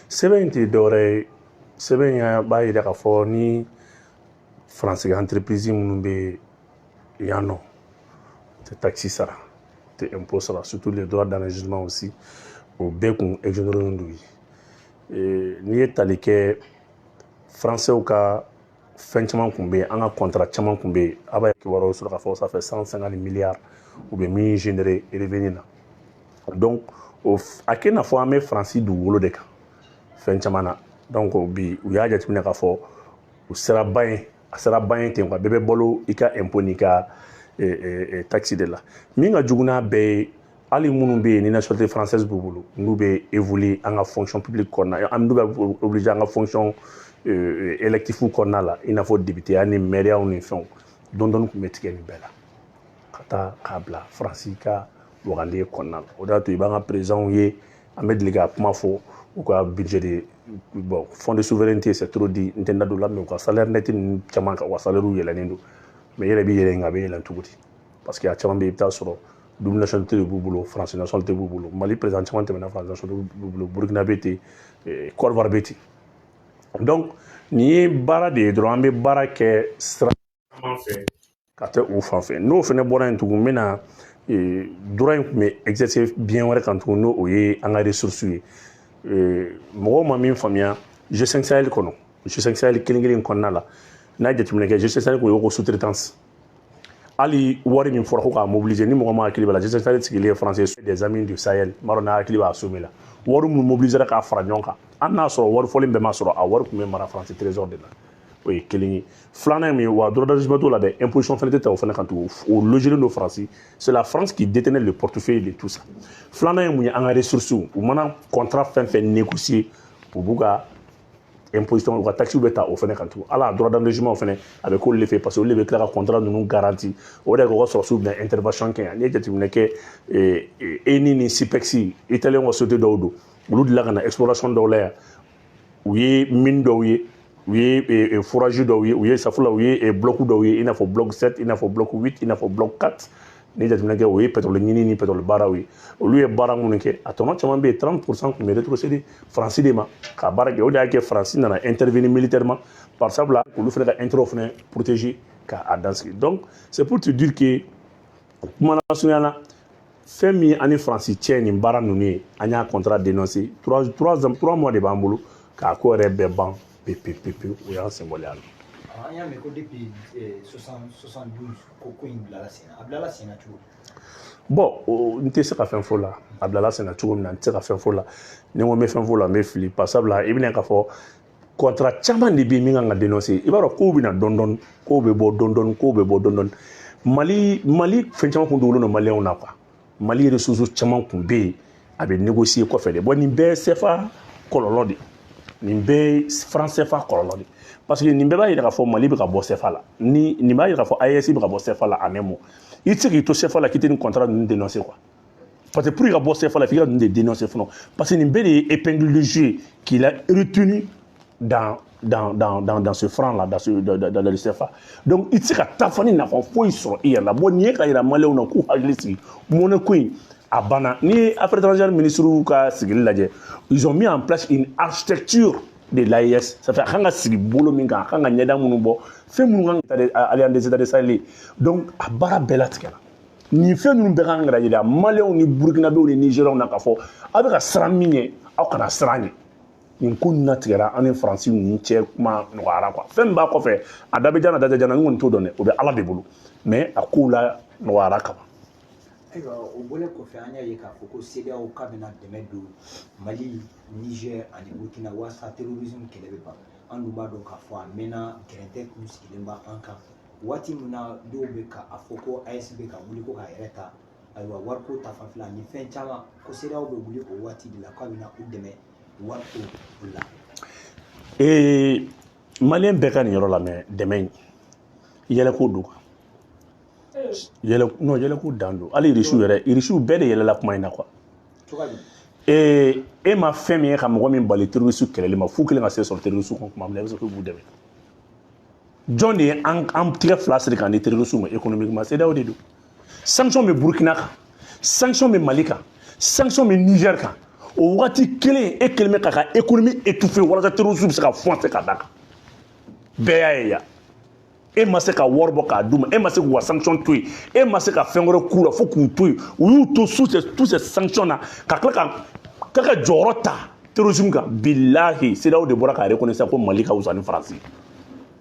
Sɛbɛn in tɛ dɔwɛrɛ ye. Sɛbɛn in b'a jira k'a fɔ ni Faransi ka entreprise minnu bɛ yan nɔ tɛ taxe sara, tɛ impôt sara, surtout les droits d'enregistrement aussi, o bɛɛ kun exonéré don ye. N'i ye tali kɛ, Français ka fɛn caman kun bɛ yen, an ka contrat caman kun bɛ yen. A b'a kibaruyaw sɔrɔ k'a fɔ ça fait 150 milliards u bɛ min générer revenu na. Donc o a kɛ i n'a fɔ an bɛ Faransi dugukolo de kan fɛn caman na. Donc bi, u y'a jateminɛ k'a fɔ u sera ban ye, a sera ban ye ten quoi. Bɛɛ bɛ balo i ka impôt n'i ka taxe de la. Min ka jugu n'a bɛɛ ye, hali minnu bɛ yen ni nationalité française b'u bolo, n'u bɛ évoluer an ka fonction publique kɔnɔna, an n'u bɛ obligé an ka fonction électif kɔnɔna la, i n'a fɔ député ni maire ni fɛnw, dɔɔni dɔɔni tun bɛ tigɛ nin bɛɛ la ka taa k'a bila Faransi ka wagande kɔnɔna la. O de y'a to i b'an ka présidents ye, an bɛ deli ka kuma fɔ, u ka budget de, bon, fonds de souveraineté, c'est trop dit, n tɛ n da don o la, mais u ka salaire net ninnu caman ka, u ka salaire yɛlɛnnen don. Mais i yɛrɛ b'i yɛrɛ ɲininka, a bɛ yɛlɛn cogo di? Parce que a caman bɛ yen, i bɛ taa sɔrɔ double nationalité de b'u bolo, Faransi nationalité b'u bolo. Mali président caman tɛmɛna, Faransi nationalité b'u bolo, Burukina bɛ ten, Côte d'Ivoire bɛ ten. Donc nin ye baara de ye dɔrɔn, an bɛ baara kɛ sira caman fɛ ka taa u fan fɛ. N'o fana bɔra yen tugun, n bɛna droit in tun bɛ exercer bien wɛrɛ kan tugun, n'o o ye an ka ressources ye. Mɔgɔw ma min faamuya, G5 Sahel kɔnɔ, G5 Sahel kelen kelen kɔnɔna la, n'a ye jateminɛ kɛ, G5 Sahel ko sous-traitance, hali wari min fɔra ko k'a mobiliser, ni mɔgɔ ma hakili b'a la, G5 Sahel sigilen ye français des amis du Sahel, n b'a dɔn n'a hakili b'a sommet la, wari minnu mobilisera k'a fara ɲɔgɔn kan, hali n'a sɔrɔ wari fɔlen bɛɛ ma sɔrɔ, a wari tun bɛ mara Faransi trésor de la. O ye kelen ye. Filanan ye min ye, wa droit d'enregistrement t'o la dɛ, imposition fana tɛ ta o fana kan tugun, o logelen don Faransi, c'est la France qui détenait le portefeuille de tout ça. Filanan ye mun ye? An ka ressources, u mana contrat fɛn fɛn négocier, u b'u ka imposition, u ka taxe bɛ ta o fana kan tugun. Ala droit d'enregistrement fana, a bɛ k'olu de fɛ, parce que olu de bɛ tila ka contrat ninnu garanti. O de ye k'u ka sɔrɔsiw bɛna intervention kɛ yan. N'i ye jateminɛ kɛ, Eni ni Sipex, italien ka société dɔw don, olu delila ka na exploration dɔw la yan. U ye mine dɔw ye, u ye forage dɔw ye, u ye safula, u ye bloc dɔw ye, i n'a fɔ bloc 7, i n'a fɔ bloc 8, i n'a fɔ bloc 4. Ni jateminɛ kɛ, o ye pétrole ɲini ni pétrole baaraw ye. Olu ye baara minnu kɛ, a tɔnɔ caman bɛ yen, 30% tun bɛ rétrocéder Faransi de ma ka baara kɛ. O de y'a kɛ Faransi nana intervenir militairement, par sabula olu fana ka intérêt fana protéger k'a dansigi. Donc c'est pour te dire que, kuma lasurunya la, fɛn min ani Faransi cɛ nin baara ninnu ye, an y'a contrat dénoncé, 3 mois de b'an bolo k'a ko yɛrɛ bɛɛ ban pe pe pe pe. O y'an senbɔli a la. An y'a mɛn ko depuis 72 ko in bilala sen na. A bilala sen na cogo di? Bon, n tɛ se ka fɛn fɔ la. A bilala sen na cogo min na, n tɛ se ka fɛn fɔ la. Ni n ko n bɛ fɛn fɔ la, n bɛ fili. Par sabula i bɛna k'a fɔ contrat caman de bɛ yen min kan ka dénoncer. I b'a dɔn, kow bɛ na dɔɔni dɔɔni, kow bɛ bɔ dɔɔni dɔɔni, kow bɛ bɔ dɔɔni dɔɔni. Mali fɛn caman kun dogolen don maliyɛnw na quoi. Mali ressources caman kun bɛ yen, a bɛ négocier kɔfɛ de. Bon, nin bɛɛ ye CFA kɔlɔlɔ de, nin bɛɛ ye franc CFA kɔlɔlɔ de, parce que nin bɛɛ b'a yira k'a fɔ Mali bɛ ka bɔ CFA la, ni nin b'a yira k'a fɔ AES bɛ ka bɔ CFA la. En un mot, i tɛ se k'i to CFA la k'i tɛ nin contrat ninnu dénoncer quoi, parce que pour ka bɔ CFA la, f'i ka ninnu de dénoncer fɔlɔ, parce que nin bɛɛ de ye épingle de jeu qu'il a retenu dans ce franc là, dans le CFA. Donc i tɛ se ka taa fɔ ni nafa foyi sɔrɔ i yɛrɛ la. Bon, nin ye ka yira maliyɛnw na k'u hakili sigi, monnaie ko in a banna. N'i ye affaires étrangères ministres ka sigili lajɛ, ils ont mis en place une architecture de l'AES. Ça fait a kan ka sigi bolo min kan, a kan ka ɲɛda minnu bɔ, fɛn minnu kan ka Alliance des États de Sahel. Donc a baara bɛɛ latigɛra. Nin fɛn ninnu bɛɛ kan ka yira maliyɛnw ni burukinabew ni nigérianw na k'a fɔ aw bɛ ka siran min ɲɛ, aw kana siran ɲɛ. Nin ko ninnu latigɛra, an ni Faransi ninnu cɛ kuma nɔgɔyara quoi. Fɛn min b'a kɔfɛ, a da bɛ jana, da tɛ jana, n kɔni t'o dɔn dɛ, o bɛ Ala de bolo, mais a kow la nɔgɔyara ka ban. Ayiwa, o bɔlen kɔfɛ, an y'a ye k'a fɔ ko CEDEAO k'a bɛna dɛmɛ don Mali, Niger ani Burkina walasa terrorisme kɛlɛ bɛ ban. An dun b'a dɔn k'a fɔ a mɛnna, gɛrɛntɛ kun sigilen b'an kan. Waati min na dɔw bɛ ka a fɔ ko AES bɛ ka wuli ko k'a yɛrɛ ta, ayiwa, wariko ta fanfɛla ni fɛn caman, ko CEDEAO bɛ wuli o waati de la k'a bɛna u dɛmɛ wariko la. Maliyɛn bɛɛ ka nin yɔrɔ lamɛn. Dɛmɛ in, yɛlɛko don, yɛlɛ non, yɛlɛko dan don. Hali irisiw yɛrɛ, irisiw bɛɛ de yɛlɛla kuma in na quoi. Cogoya di? E ma fɛn min ye ka mɔgɔ min bali terroriste kɛlɛli ma, f'u kelen ka se sɔrɔ terroriste kan tuma min na, i bɛ se k'u b'u dɛmɛ. Jɔn de ye an tigɛ fila siri k'an di terroriste ma économiquement? CEDEAO de don. Sanction bɛ Burukina kan, sanction bɛ Mali kan, sanction bɛ Niger kan. O wagati kelen, e kelen bɛ k'a ka économie étouffer walasa terroristes bɛ se ka foncer ka da kan. Bɛɛ y'a ye yan. E ma se ka wari bɔ k'a d'u ma, e ma se k'u ka sanction to yen, e ma se ka fɛn wɛrɛ k'u la fo k'u to yen. U y'u to sous ces tous ces sanctions na ka tila ka jɔyɔrɔ ta terrorisme kan. Bilahi, CEDEAO de bɔra k'a reconnaître ko Mali ka wusa ni Faransi ye.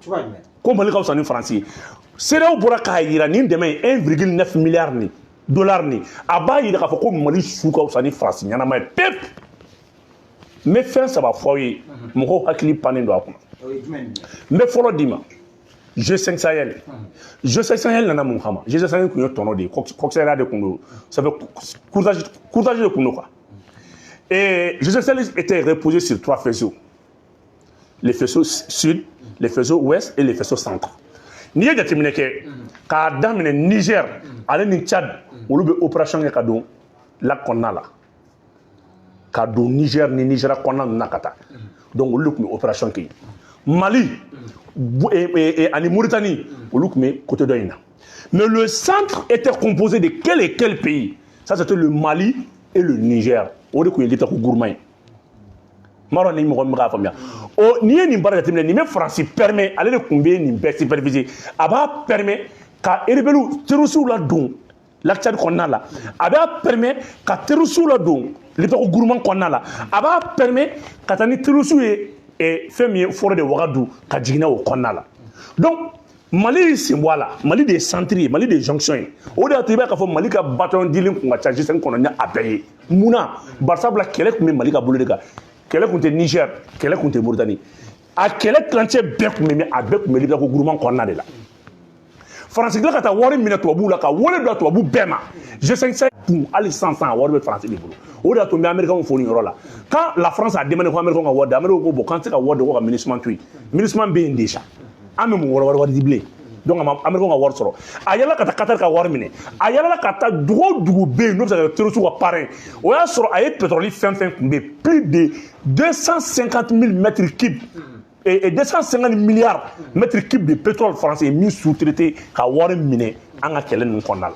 Cogoya jumɛn? Ko Mali ka wusa ni Faransi ye. CEDEAO bɔra k'a yira nin dɛmɛ ye 1,9 milliard ni dollar ni a b'a yira k'a fɔ ko Mali su ka wusa ni Faransi ɲɛnama ye pewu. N bɛ fɛn saba fɔ aw ye, mɔgɔw hakili pannen don a kunna. O ye jumɛn ni jumɛn? N bɛ fɔlɔ d'i ma, G5 Sahel. G5 Sahel nana mun kama? G5 Sahel kun ye tɔnɔ de ye, coxeria de kun don, ça fait courtage, courtage de kun don quoi. Et G5 Sahel était reposé sur trois faisceaux: le faisceau sud, le faisceau ouest et le faisceau centre. N'i ye jateminɛ kɛ k'a daminɛ Niger ale ni Tchad, olu bɛ opération kɛ ka don lac kɔnɔna la, ka don Niger ni Nigéria kɔnɔna ninnu na ka taa. Donc olu de tun bɛ opération kɛ yen. Mali ani Mauritanie, olu tun bɛ côté dɔ in na. Mais le centre était composé de quel et quel pays? Ça, c'était le Mali et le Niger. O de tun ye Liptako Gourma ye. N m'a dɔn ni mɔgɔ min bɛ k'a faamuya. O n'i ye nin baara jateminɛ, nin bɛ Faransi permet, ale de tun bɛ nin bɛɛ superviser. A b'a permet ka rebelles, terroristes ladon lac Tchad kɔnɔna la, a b'a permet ka terroristes ladon Liptako Gourma kɔnɔna la, a b'a permet ka taa ni terroristes ye fɛn min ye forêt de Ouagadougou ka jigin n'a o kɔnɔna la. Donc Mali y'i sen bɔ a la. Mali de ye centre ye, Mali de ye jonction ye. O de y'a to i b'a k'a fɔ Mali ka bataillon dilen kun ka ca G5 kɔnɔ ni a bɛɛ ye. Mun na? Barisabula kɛlɛ tun bɛ Mali ka bolo de kan. Kɛlɛ tun tɛ Niger, kɛlɛ tun tɛ Mauritanie, a kɛlɛ tilancɛ bɛɛ tun bɛ min? A bɛɛ tun bɛ Liptako Gourma kɔnɔna de la. Faransi tila ka taa wari minɛ tubabuw la ka wele bila tubabu bɛɛ ma. G5 dun, hali sisan sisan, a wari bɛ Faransi de bolo. O de y'a to n bɛ Américains fo nin yɔrɔ la. Quand la France a demandé ko Américains ka wari di, Américains ko bon, k'an tɛ se ka wari di, ko ka MINUSMA to yen. MINUSMA bɛ yen déjà, an bɛ mun wɛrɛ wari di bilen? Donc a ma Américains ka wari sɔrɔ. A yala ka taa Qatar ka wari minɛ, a yalala ka taa dugu o dugu bɛ yen n'o bɛ se ka kɛ terroriste ka parrain. O y'a sɔrɔ a ye pétrole fɛn fɛn tun bɛ yen, plus de 250 000 mètres cubes et 250 milliards mètres cubes de pétrole, français ye min sous-traité ka wari minɛ an ka kɛlɛ ninnu kɔnɔna la.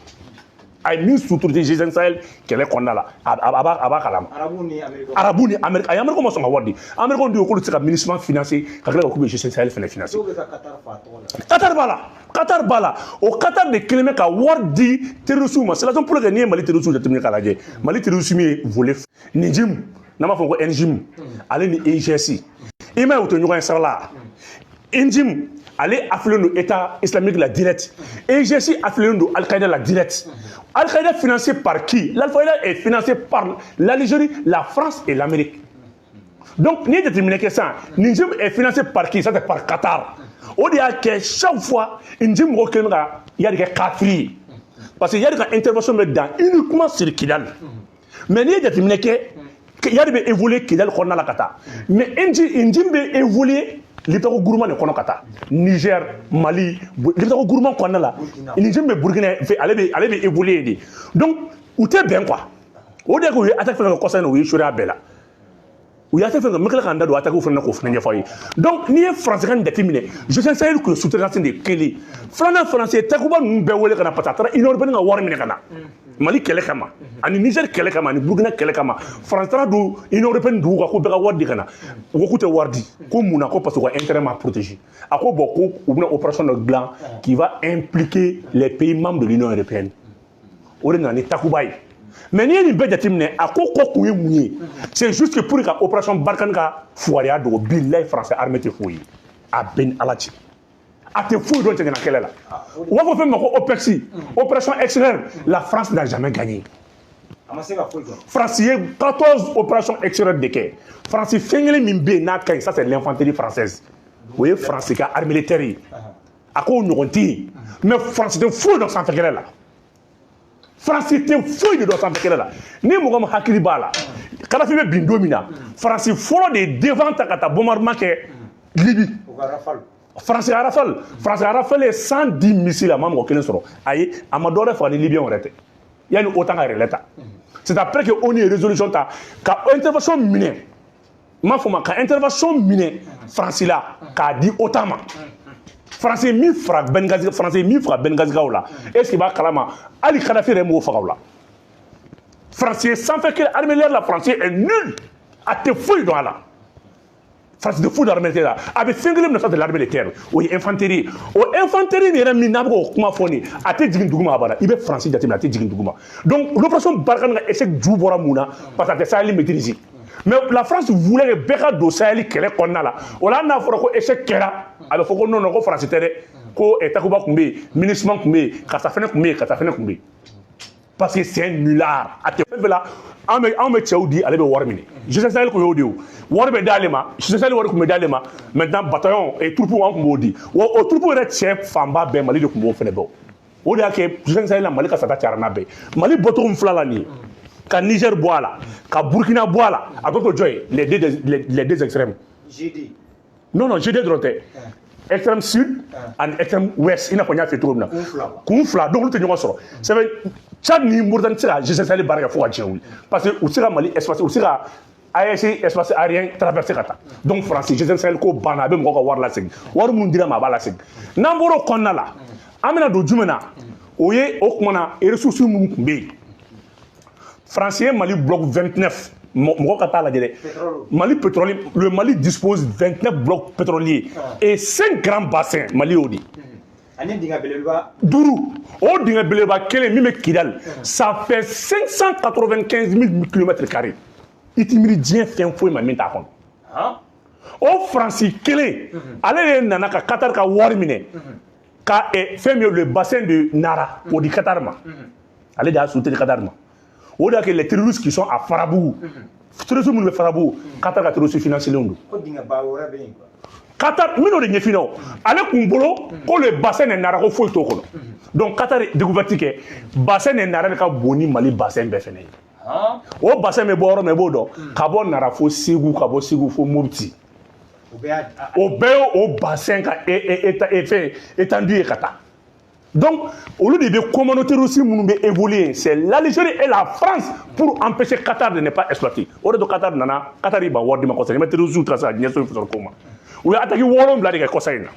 A ye min sous-traité G5 Sahel kɛlɛ kɔnɔna la, a b'a kalama. Arabu ni Amérique. Arabu ni Amérique, a ye Amérique ma sɔn ka wari di. Amérique dun ko k'olu tɛ se ka MINUSMA financer ka tila ka k'u bɛ G5 Sahel fɛnɛ financer. Dɔw bɛ ka Qatar fa a tɔgɔ la. Qatar b'a la, Qatar b'a la. O Qatar de kelen bɛ ka wari di terroristes ma. C'est la raison pour laquelle n'i ye Mali terroristes jateminɛ k'a lajɛ, Mali terroristes min ye volet Nijim, n'an b'a fɔ ko NJIM, ale ni EIGS, i m'a ye u tɛ ɲɔgɔn ye sira la. NJIM, ale affilié don État islamique la direct. EIGS affilié don Al-Qaïda la direct. Al-Qaïda financé par qui? L'Al-Qaïda est financé par l'Algérie, la France et l'Amérique. Donc n'i ye jateminɛ kɛ sisan, Nijim est financé par qui? Ça, c'est par Qatar. O de y'a kɛ chaque fois Nijim mɔgɔ kelen bɛ ka Iyad kɛ kafiri ye, parce que Iyad ka intervention bɛ dan uniquement sur Kidal. Mais n'i ye jateminɛ kɛ, Iyad bɛ évoluer Kidal kɔnɔna la ka taa, mais Njim bɛ évoluer Liptako Gourma de kɔnɔ ka taa Niger, Mali, Liptako Gourma kɔnɔna la. Nijim bɛ Burkina fɛ, ale bɛ évoluer de. Donc u tɛ bɛn quoi. O de y'a kɛ u ye attaque fɛn fɛn kɛ kɔsa in na, u ye échoué a bɛɛ la. U y'a fɛn fɛn, n bɛ tila k'an da don attaque fana na k'o fana ɲɛfɔ aw ye. Donc n'i ye Faransi ka nin jateminɛ, G5 Sahel tun ye sous-traitance de ye kelen. Filanan, Faransi ye Takuba ninnu bɛɛ wele ka na, parce que a taara Union européenne ka wari minɛ ka na Mali kɛlɛ kama ani Niger kɛlɛ kama ani Burkina kɛlɛ kama. Faransi taara don Union européenne dugu kan ko bɛɛ ka wari di ka na. U ko k'u tɛ wari di. Ko mun na? Ko parce que u ka intérêt ma protégé. A ko bon, ko u bɛna opération dɔ dilan qui va impliquer les pays membres de l'Union européenne. O de nana ni Takuba ye. Mais n'i ye nin bɛɛ jateminɛ, a ko kɔ kun ye mun ye? C'est juste que pour ka opération Barkhane ka fugariya dogo. Bilayi, français armée tɛ foyi ye, a bɛɛ ni Ala cɛ, a tɛ foyi dɔn cɛgɛnna kɛlɛ la. U b'a fɔ fɛn min ma ko OPEX, opération extérieure, la France n'a jamais gagné. A ma se ka foyi kɛ. France ye 14 opérations extérieures de kɛ. France fɛn kelen min bɛ yen n'a ka ɲi, ça c'est l'infanterie française. O ye France ka armée militaire ye, a k'o ɲɔgɔn tɛ yen. Mais France tɛ foyi dɔn sanfɛ kɛlɛ la. Faransi tɛ foyi de dɔn sanfɛ kɛlɛ la. Ni mɔgɔ min hakili b'a la, Kadafi bɛ bin don min na, Faransi fɔlɔ de ye devant ta ka taa bombardement kɛ Libi. U ka Rafale. Faransi Rafale, Faransi Rafale ye 110 missiles, a ma mɔgɔ kelen sɔrɔ. Ayi, a ma dɔwɛrɛ faga ni Libyen yɛrɛ tɛ yanni OTAN ka relais ta. C'est après que ONU ye résolution ta ka intervention minɛ, n m'a fɔ ma, ka intervention minɛ Faransi la k'a di OTAN ma. Faransi ye min fara Benghazi, Faransi ye min faga Benghazi la, est ce que i b'a kalama? Hali Kadafi yɛrɛ m'o faga o la. Faransi ye sanfɛ kɛlɛ, armée la, Faransi est nul, a tɛ foyi dɔn a la. Faransi tɛ foyi dɔn armée la. A bɛ fɛn kelen min na, ça, c'est l'armée de terre, o ye infanterie ye. O infanterie nin yɛrɛ min n'a bɛ k'o kuma fɔ nin, a tɛ jigin duguma abada. I bɛ Faransi jateminɛ, a tɛ jigin duguma. Donc l'opération Barkhane ka échec ju bɔra mun na? Parce que a tɛ Sahel maîtriser. Mais la France voulait que bɛɛ ka don Sahel kɛlɛ kɔnɔna la. O la, hali n'a fɔra ko échec kɛra, a bɛ fɔ ko non, non, ko Faransi tɛ dɛ, ko Takuba tun bɛ yen, MINUSMA tun bɛ yen, karisa fɛnɛ tun bɛ yen, karisa fɛnɛ tun bɛ yen, parce que c'est un nulard. A tɛ fɛn fɛn la. An bɛ cɛw di, ale bɛ wari minɛ. G5 Sahel kun y'o de ye. O wari bɛ d'ale ma, G5 Sahel wari tun bɛ d'ale ma. Maintenant, bataillon et troupe, an tun b'o di. Wa o troupe yɛrɛ cɛ fanba bɛɛ, Mali de tun b'o fɛnɛ bɔ. O de y'a kɛ G5 Sahel la, Mali ka sata cayara n'a bɛɛ ye. Mali bɔcogo min fila la nin ye, ka Niger bɔ a la, ka Burkina bɔ a la, a tɔ to jɔn ye? Les deux extrêmes. GD. Non, non, GD dɔrɔn tɛ, extrême sud ani extrême ouest, i n'a fɔ n y'a f'i ye cogo min na. Kun fila quoi. Kun fila. Donc olu tɛ ɲɔgɔn sɔrɔ. C'est vrai, Tchad ni Mauritanie tɛ se ka G5 Sahel baara kɛ fo ka diɲɛ wuli, parce que u tɛ se ka Mali espace, u tɛ se ka AES espace aérien traversé ka taa. Donc Faransi, G5 Sahel ko banna, a bɛ mɔgɔw ka wari lasegin. Wari minnu dira ma, a b'a lasegin. N'an bɔra o kɔnɔna la, an bɛna don jumɛn na? O ye o kumana ressources minnu tun bɛ yen, Faransi ye Mali bloc 29. Mɔgɔ ka taa lajɛ dɛ. Pétrole. Mali pétrole, le Mali dispose 29 blocs pétroliers et 5 grands bassins. Mali y'o de. Ani dingɛ belebeleba. Duuru. O dingɛ belebeleba kelen min bɛ Kidal, ça fait 595 000 kilomètres carrés. I ti miiri diɲɛ fɛn foyi ma min t'a kɔnɔ. O Faransi kelen, ale de nana ka Qatar ka wari minɛ ka fɛn min ye le bassin de Nara, k'o di Qatar ma. Ale de y'a sous-traité Qatar ma. O de y'a kɛ les terroristes qui sont à Farabougou, terroristes minnu bɛ Farabougou, Qatar ka terroristes financé don. Ko dingɛba wɛrɛ bɛ yen quoi. Qatar, n bɛn'o de ɲɛf'i ɲɛna. O ale kun bolo ko le bassin de Nara, ko foyi t'o kɔnɔ. Donc Qatar ye découverte kɛ, bassin de Nara de ka bon ni Mali bassin bɛɛ fɛnɛ ye. O bassin bɛ bɔ yɔrɔ min, i b'o dɔn, ka bɔ Nara fo Segu, ka bɔ Segu fo Mopti. O bɛɛ y'a O bɛɛ ye o bassin ka fɛn étendue ye ka taa. Donc olu de bɛ commando terroriste minnu bɛ évoluer, c'est l'Algérie et la France pour empêcher Qatar de ne pas exploiter. O de to Qatar nana, Qatar y'i ban wari di ma kɔsɛbɛ. I ma terroriste taara se ka diɲɛ sɔrɔ ko ma. U ye attaque 7 de kɛ kɔsa in na: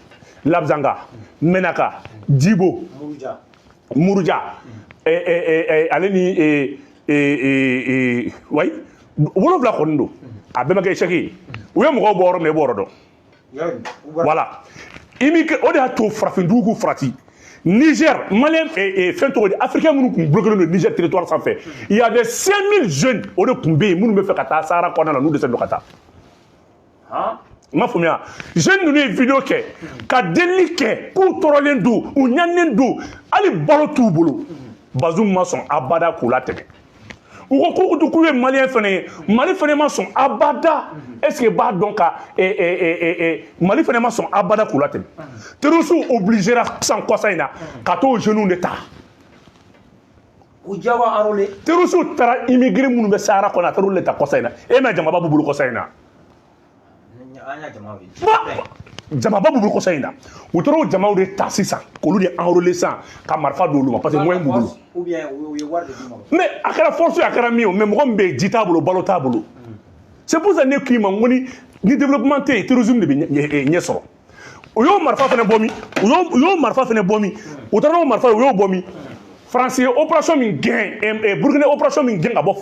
Labzanga, Menaka, Djibo, Muruja. Muruja, ale ni wayi, 7 kɔni don. A bɛɛ ma kɛ échec ye. U ye mɔgɔw bɔ yɔrɔ min na, i b'o yɔrɔ dɔn. Yɔrɔ u bɔra. Voilà, i mi o de y'a to farafin dugu k'u farati. Niger, malien, fɛn tɔgɔ di, africain minnu tun bloqué don Niger territoire sanfɛ, il y avait 5000 jeunes, o de tun bɛ yen, minnu bɛ fɛ ka taa Sahara kɔnɔna la, n'u dɛsɛ don ka taa. I m'a faamuya? Jeunes ninnu ye vidéo kɛ ka delili kɛ k'u tɔɔrɔlen don, u ɲaninen don, hali balo t'u bolo. Bazoum ma sɔn abada k'u latɛmɛ. U ko k'u k'u ye malien fɛnɛ ye, Mali fɛnɛ ma sɔn abada. Est ce que b'a dɔn ka Mali fɛnɛ ma sɔn abada k'u latɛmɛ? Terroristes obligéra sisan kɔsa in na ka t'o jeunes de ta. U jagoya enrôlé. Terroristes taara immigré minnu bɛ Sahara kɔnɔ, a taara olu de ta kɔsa in na. E ma jamaba b'u bolo kɔsa in na? An y'a jama ye. Jamaba b'u bolo kɔsa in na. U taara o jamaw de ta sisan k'olu de enrôler sisan, ka marifa d'olu ma, parce que moyen b'u bolo. Ou bien u ye wari de d'u ma. Mais a kɛra force ye, a kɛra min ye o, mais mɔgɔ min bɛ yen, ji t'a bolo, balo t'a bolo. C'est pour ça ne k'i ma n ko ni développement tɛ yen, terrorisme de bɛ ɲɛ sɔrɔ. U y'o marifa fana bɔ min? U y'o marifa fana bɔ min? U taara n'o marifa ye, u y'o bɔ min? Faransi ye opération min gɛn, Burukina opération min gɛn ka bɔ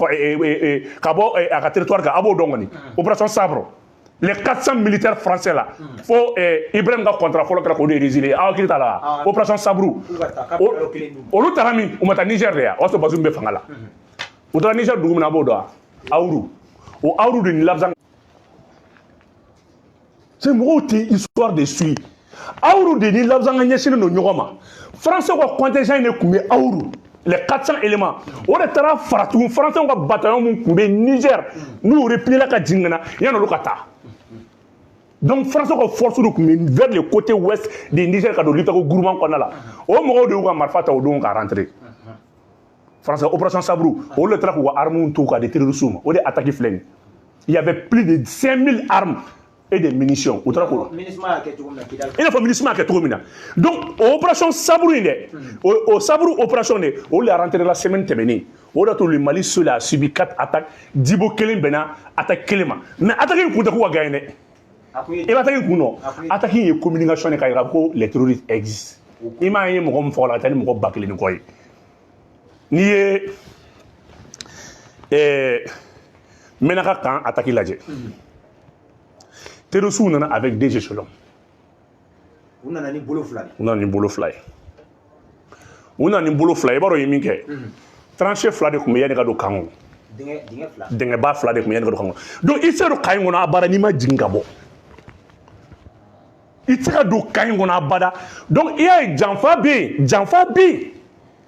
ka bɔ a ka territoire kan, a b'o dɔn kɔni, opération Sabre, les 400 militaires français là, fo Ibrahim ka contrat fɔlɔ kɛra k'o de résilier. Aw hakili t'a la? Opération Sabre, olu taara min? U ma taa Niger de ya? O y'a sɔrɔ Bazoum bɛ fanga la. U taara Niger dugu min na, a b'o dɔn wa? Aourou. O Aourou de ni Labzan, c'est mɔgɔw tɛ histoire de suit. Aourou de ni Labzan ka ɲɛsinnen don ɲɔgɔn ma. Français ka contingent in de tun bɛ Aourou, les 400 éléments, o de taara fara tugun français ka bataillon mun tun bɛ Niger, n'u replié la ka jigin ka na yanni olu ka taa. Donc français ka force de tun bɛ vers le côté ouest de Niger ka don Liptako Gourma kɔnɔna la. O mɔgɔw de y'u ka marifa ta o don ka rentrer. Français opération Sabre, olu de taara k'u ka armes to ka di terroristes ma. O de attaque filɛ nin. Il y avait plus de 5000 armes et des munitions. U taara k'o MINUSMA y'a kɛ cogo min na Kidali. I n'a fɔ MINUSMA y'a kɛ cogo min na. Donc o opération Sabre in dɛ, o Sabre opération de, o de rentré la semaine tɛmɛnen. O de y'a to le Mali seul a subi quatre attaques. Djibo kelen bɛnna attaque kelen ma, mais attaque in kun tɛ k'u ka gagner dɛ. I bɛ attaque in kun dɔn? Attaque in ye communication de ka yira ko les terroristes existent. I m'a ye mɔgɔ min faga la ka taa ni mɔgɔ 1000 ni kɔ ye. N'i ye Menaka camp attaque lajɛ. Terroristew nana avec des échelons. U nana ni bolo fila de. U nana ni bolo fila ye, u nana ni bolo fila ye. I b'a dɔn u ye min kɛ? Tranchée fila de tun bɛ yanni ka don camp kɔnɔ. Dingɛ dingɛ fila. Dingɛba fila de tun bɛ yanni ka don camp kɔnɔ. Donc i tɛ se ka don camp in kɔnɔ abada n'i ma jigin ka bɔ. I tɛ se ka don camp in kɔnɔ abada. Donc i y'a ye, janfa bɛ yen, janfa bɛ yen,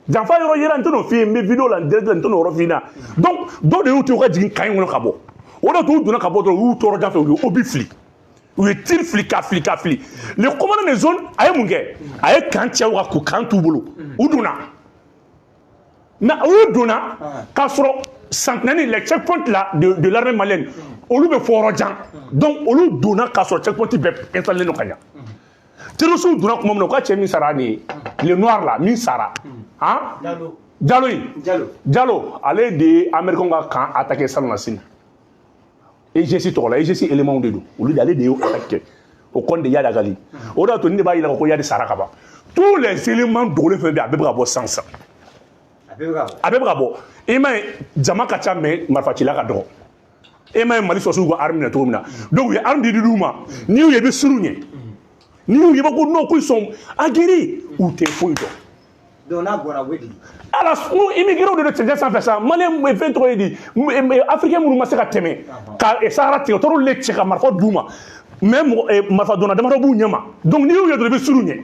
janfa yɔrɔ yera. N tɛ n'o f'i ye, n bɛ vidéo la n direct la, n tɛ n'o yɔrɔ f'i ɲɛna. Donc dɔw de y'u to u ka jigin camp in kɔnɔ ka bɔ. O de t'u donna ka bɔ dɔrɔn, u y'u tɔɔrɔ jan fɛ, u ye obus fili, u ye tir fili ka fili ka fili. Le commandant de zone a ye mun kɛ? A ye camp cɛw ka ko camp t'u bolo, u donna. Mais olu donna k'a sɔrɔ sentinelle, les checkpoints là de l'armée malienne, olu bɛ fɔ yɔrɔ jan. Donc olu donna k'a sɔrɔ checkpoint bɛɛ installé don ka ɲa. Terroristes donna tuma min na, u ka cɛ min sara nin ye, le noir là, min sara han. Jalo. Jalo in. Jalo. Jalo, ale de ye américain ka camp attaqué salon na sini EGC tɔgɔ la. EGC élément de don olu de, ale de y'o attaqué o kɔni de Iyad Ag Ghali. O de y'a to ni ne b'a yira ko Iyad sara ka ban. Tous les éléments dogolen fɛn bɛ yen, a bɛɛ bɛ ka bɔ sisan sisan. A bɛɛ bɛ ka bɔ. A bɛɛ bɛ ka bɔ. I m'a ye, jama ka ca mais marifacila ka dɔgɔ. E m'a ye Mali sɔrɔsiw ka arme minɛ cogo min na? Donc u ye arme di d'u ma. N'i y'u ye, i bɛ siran u ɲɛ. N'i y'u ye, i b'a ko non, qu'ils sont aguerris, u tɛ foyi dɔn. Donc n'a bɔra, u bɛ jigin. Ala n ko immigré de don cɛncɛn sanfɛ sa. Malien fɛn tɔgɔ ye di, africain minnu ma se ka tɛmɛ ka Sahara tigɛ, o taar'olu de cɛ ka marifa d'u ma. Mais mɔgɔ marifa donna damadɔ b'u ɲɛ ma. Donc n'i y'u ye dɔrɔn, i bɛ siran u ɲɛ.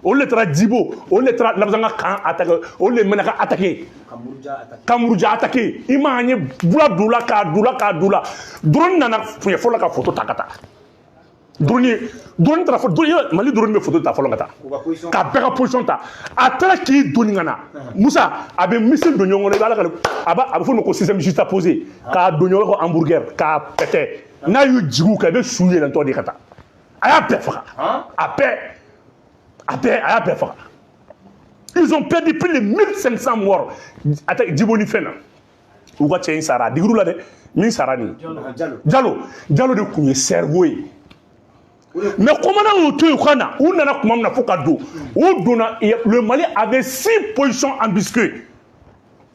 Olu de taara Jibo, olu de taara Labazanga camp attaqué, olu de Menaka attaqué. Ka Muruja attaqué. Ka Muruja attaqué. I m'a ye, bula d'u la k'a d'u la k'a d'u la. Drone nana puɲɛ fɔlɔ ka photo ta ka taa. Drone taara fɔ drone, Mali drone bɛ photo ta fɔlɔ ka taa. K'u ka position. Ka bɛɛ ka position ta. A taara k'i doni ka na, Musa, a bɛ missile don ɲɔgɔn kɔnɔ. I b'a la ka a b'a a bɛ fɔ o ma ko système juxtaposé, k'a don ɲɔgɔn kɔnɔ hamburger k'a pɛtɛ. N'a y'u jigin u kan, i bɛ su yɛlɛntɔ de ka taa. A y'a bɛɛ faga. A bɛɛ, a bɛɛ, a y'a bɛɛ faga. Ils ont perdu plus de 1500 morts. Attaque Djibo ni fɛn na, u ka cɛ in sara, a digir'u la dɛ, min sara nin. Jalo. Jalo, Jalo de tun ye cerveau ye. Mais commandant y'u to yen u ka na. U nana tuma min na fo ka don, u donna, le Mali avait six positions embusquées.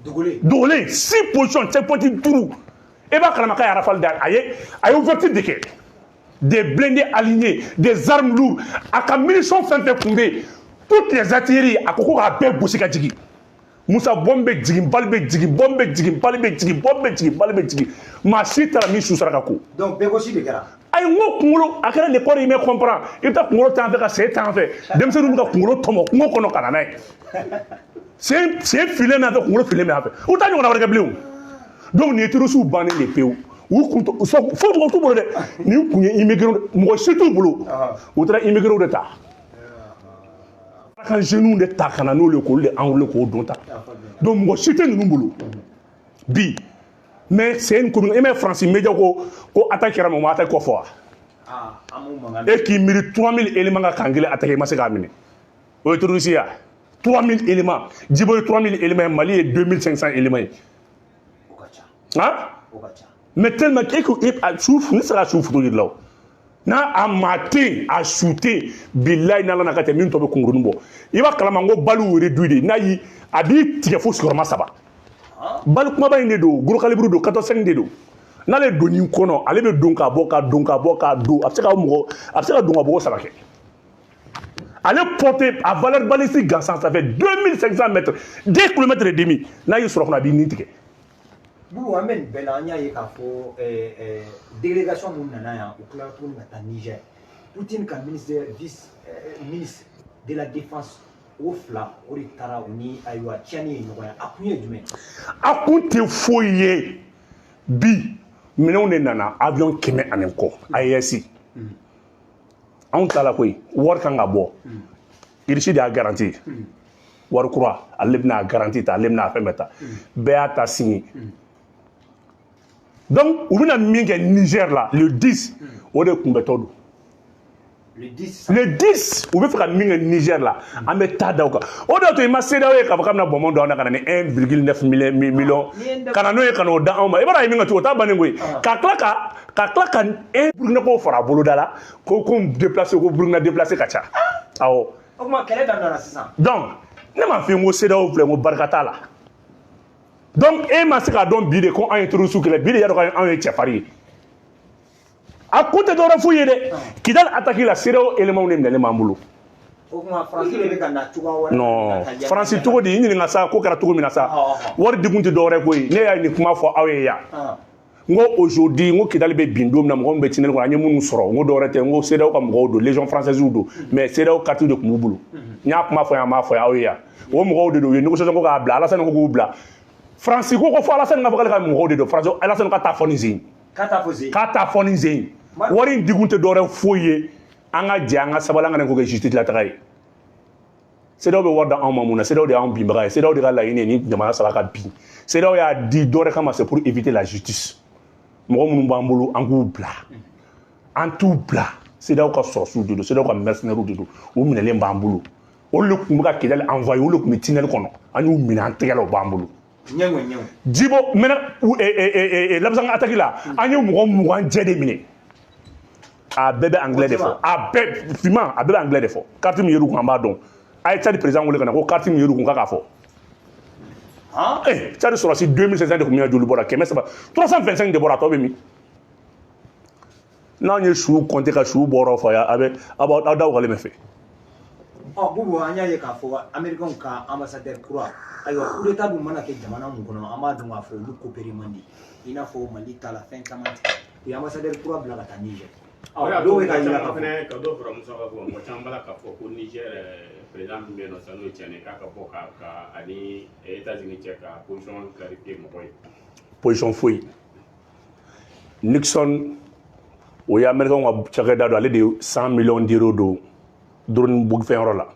Dogolen. Dogolen, six positions, checkpoint duuru. E b'a kalama k'a ye rafale da, a ye ouverture de kɛ, des blindés alignés, des armes lourdes, a ka munitions fɛn fɛn tun bɛ yen, toutes les artilleries, a ko ko k'a bɛɛ gosi ka jigin. Musa, bombe bɛ jigin, balle bɛ jigin, bombe bɛ jigin, balle bɛ jigin, bombe bɛ jigin, balle bɛ jigin. Maa si taara min su saraka ko. Donc bɛɛ gosi de kɛra. Ayi, n ko kunkolo a kɛra le corps humain comprend. I bɛ taa kunkolo t'an fɛ ka sen t'an fɛ, denmisɛnninw bɛ ka kunkolo tɔmɔ kungo kɔnɔ ka na n'a ye. Sen filen bɛ an fɛ, kunkolo filen bɛ an fɛ. U t'a ɲɔgɔnna wɛrɛ kɛ bilen o. Donc nin ye terroristes bannen de pewu. U kun fo mɔgɔ t'u bolo dɛ. Nin kun ye immigré, mɔgɔ si t'u bolo. U taara immigré de ta ka jeunes de ta ka na n'olu ye, k'olu de enrôler, k'o don ta. Donc mɔgɔ si tɛ ninnu bolo bi. Mais c'est une commune. E ma ye France média ko ko attaque kɛra, mais u ma attaque kɔ fɔ wa? Ah, an m'o mankan. E k'i miiri, 3000 éléments ka camp kelen attaqué, i ma se k'a minɛ, o ye terroriste ya? 3000 éléments, Djibo ye 3000 éléments ye, Mali ye 2500 éléments ye. O ka ca. Han. O ka ca. Mais tellement e ko e a su, ne tɛ se ka su photo yir'i la o. N'a a maa tɛ yen, a su tɛ yen, bilayi, n'Ala n'a ka tɛ min tɔ bɛ kunkurunin bɔ. I b'a kalama n ko balle réduit de n'a y'i, a b'i tigɛ fo sigiyɔrɔma saba. Balle kumaba in de don, gros calibre don, 14,5 de don. N'ale donn'i kɔnɔ, ale bɛ don ka bɔ, ka don ka bɔ, ka don. A bɛ se ka mɔgɔ, a bɛ se ka don ka bɔ saba kɛ. Ale portée a valeur balistique gansan, ça fait 2500 mètres, 2 km et demi. N'a y'i sɔrɔ kɔnɔ, a b'i ni tigɛ. Bubu, an bɛ nin bɛɛ la, an y'a ye k'a fɔ délégation mun nana yan, u tilara tuguni ka taa Niger. Poutine ka ministre, vice ministre de la défense, o fila o de taara u ni ayiwa Tiani ye ɲɔgɔn ye. A kun ye jumɛn ye? A kun tɛ foyi ye bi. Minɛnw de nana, avion 100 ani kɔ, AES. Anw ta la koyi, wari kan ka bɔ. Russie de y'a garanti. Wari kura, ale bɛna a garanti ta, ale bɛna a fɛn bɛɛ ta. Bɛɛ y'a ta signé. Donc u bɛna min kɛ Niger la le 10, o de kunbɛtɔ don. Le 10. Le 10, u bɛ fɛ ka min kɛ Niger la, an bɛ taa da o kan. O de y'a to i ma CEDEAO ye k'a fɔ k'a bɛna bɔnbɔn don an na ka na ni 1,9 million ka na n'o ye, ka n'o da anw ma. I b'a dɔn a ye min kɛ ten, o t'a bannen koyi. Ka tila ka un Burukina fara a boloda la ko déplacé, ko Burukina déplacé ka ca. Awɔ. O tuma kɛlɛ daminɛna sisan. Donc ne m'a f'i ye n ko CEDEAO filɛ, n ko barika t'a la. Donc e ma se k'a dɔn bi de ko anw ye terroriste kɛlɛ, bi de y'a dɔn k'anw ye cɛfarin ye. A kun tɛ dɔwɛrɛ f'u ye dɛ. Kidali attaque la, CEDEAO éléments de minɛlen b'an bolo. O tuma Faransi de bɛ ka na cogoya wɛrɛ. Non, Faransi cogo di? I ɲininka sa, ko kɛra cogo min na sa, wari dikun tɛ dɔwɛrɛ ko ye. Ne y'a nin kuma fɔ aw ye yan, n ko aujourd'hui, n ko Kidali bɛ bin don min na, mɔgɔ min bɛ tunnel kɔnɔ, an ye minnu sɔrɔ, n ko dɔwɛrɛ tɛ, n ko CEDEAO ka mɔgɔw don, Légion française don, mais CEDEAO carte de tun b'u bolo. N y'a kuma fɔ yan, n m'a fɔ aw ye yan. O mɔgɔw de don, u ye négociation ko k'a bila, Alassane ko k'u bila. Faransi ko fo Alassane ka fɔ k'ale ka mɔgɔw de don. Faransi, Alassane ka taa fɔ nin sen. K'a t'a fɔ sen. K'a t'a fɔ nin sen. Wari in dikun tɛ dɔwɛrɛ foyi ye, an ka jɛ, an ka sabali, an ka nin ko kɛ justice la taga ye. CEDEAO bɛ wari d'anw ma mun na? CEDEAO de y'anw binbaga ye. CEDEAO de ka laɲini ye ni jamana saba ka bin. CEDEAO y'a di dɔ wɛrɛ kama, c'est pour éviter la justice. Mɔgɔ minnu b'an bolo, an k'u bila, an t'u bila. CEDEAO ka sɔrɔsiw de don, CEDEAO ka mercenaires de don, u minɛlen b'an bolo. Olu de tun bɛ ka Kidali envoyé, olu de tun bɛ tunnel kɔnɔ, an y'u minɛ an tɛgɛ la, u b'an bolo. Ɲɛŋɛ ɲɛŋɛ. Jibo mɛnɛ, Labasaga attaque la, an ye mɔgɔ 20 jɛ de minɛ. A bɛɛ bɛ anglais de fɔ, a bɛɛ finman, a bɛɛ bɛ anglais de fɔ. Carte min yer'u kun, an b'a dɔn. A ye Tchad président wele ka na ko carte min yer'u kun, k'a k'a fɔ. Eh, Tchad sɔrɔsi 2500 de tun bɛ yan, joli bɔra? 300, 325 de bɔra, a tɔ bɛ min? N'anw ye su compter ka su bɔyɔrɔ fɔ a bɛ aw da wagalen bɛ fɛ. Ɔ Bubu, an y'a ye k'a fɔ Américain ka ambassadeur kura, ayiwa, coup d'état dun mana kɛ jamana mun kɔnɔ, an b'a dɔn k'a fɔ olu coopérer man di, i n'a fɔ Mali ta la, fɛn caman tigɛ. U ye ambassadeur kura bila ka taa Niger. Ɔ dɔw bɛ ka yira k'a fɔ fɛnɛ ka dɔ fara Musa ka fɔ, mɔgɔ caman b'a la k'a fɔ ko Niger président min bɛ yen nɔ sisan, n'o ye Tiani, k'a ka bɔ ka ani États-Unis cɛ ka position clarifier mɔgɔ ye. Position foyi. Nixon, o ye Américain ka cakɛda don, ale de ye 100 millions d'euros don drone fɛn yɔrɔ la.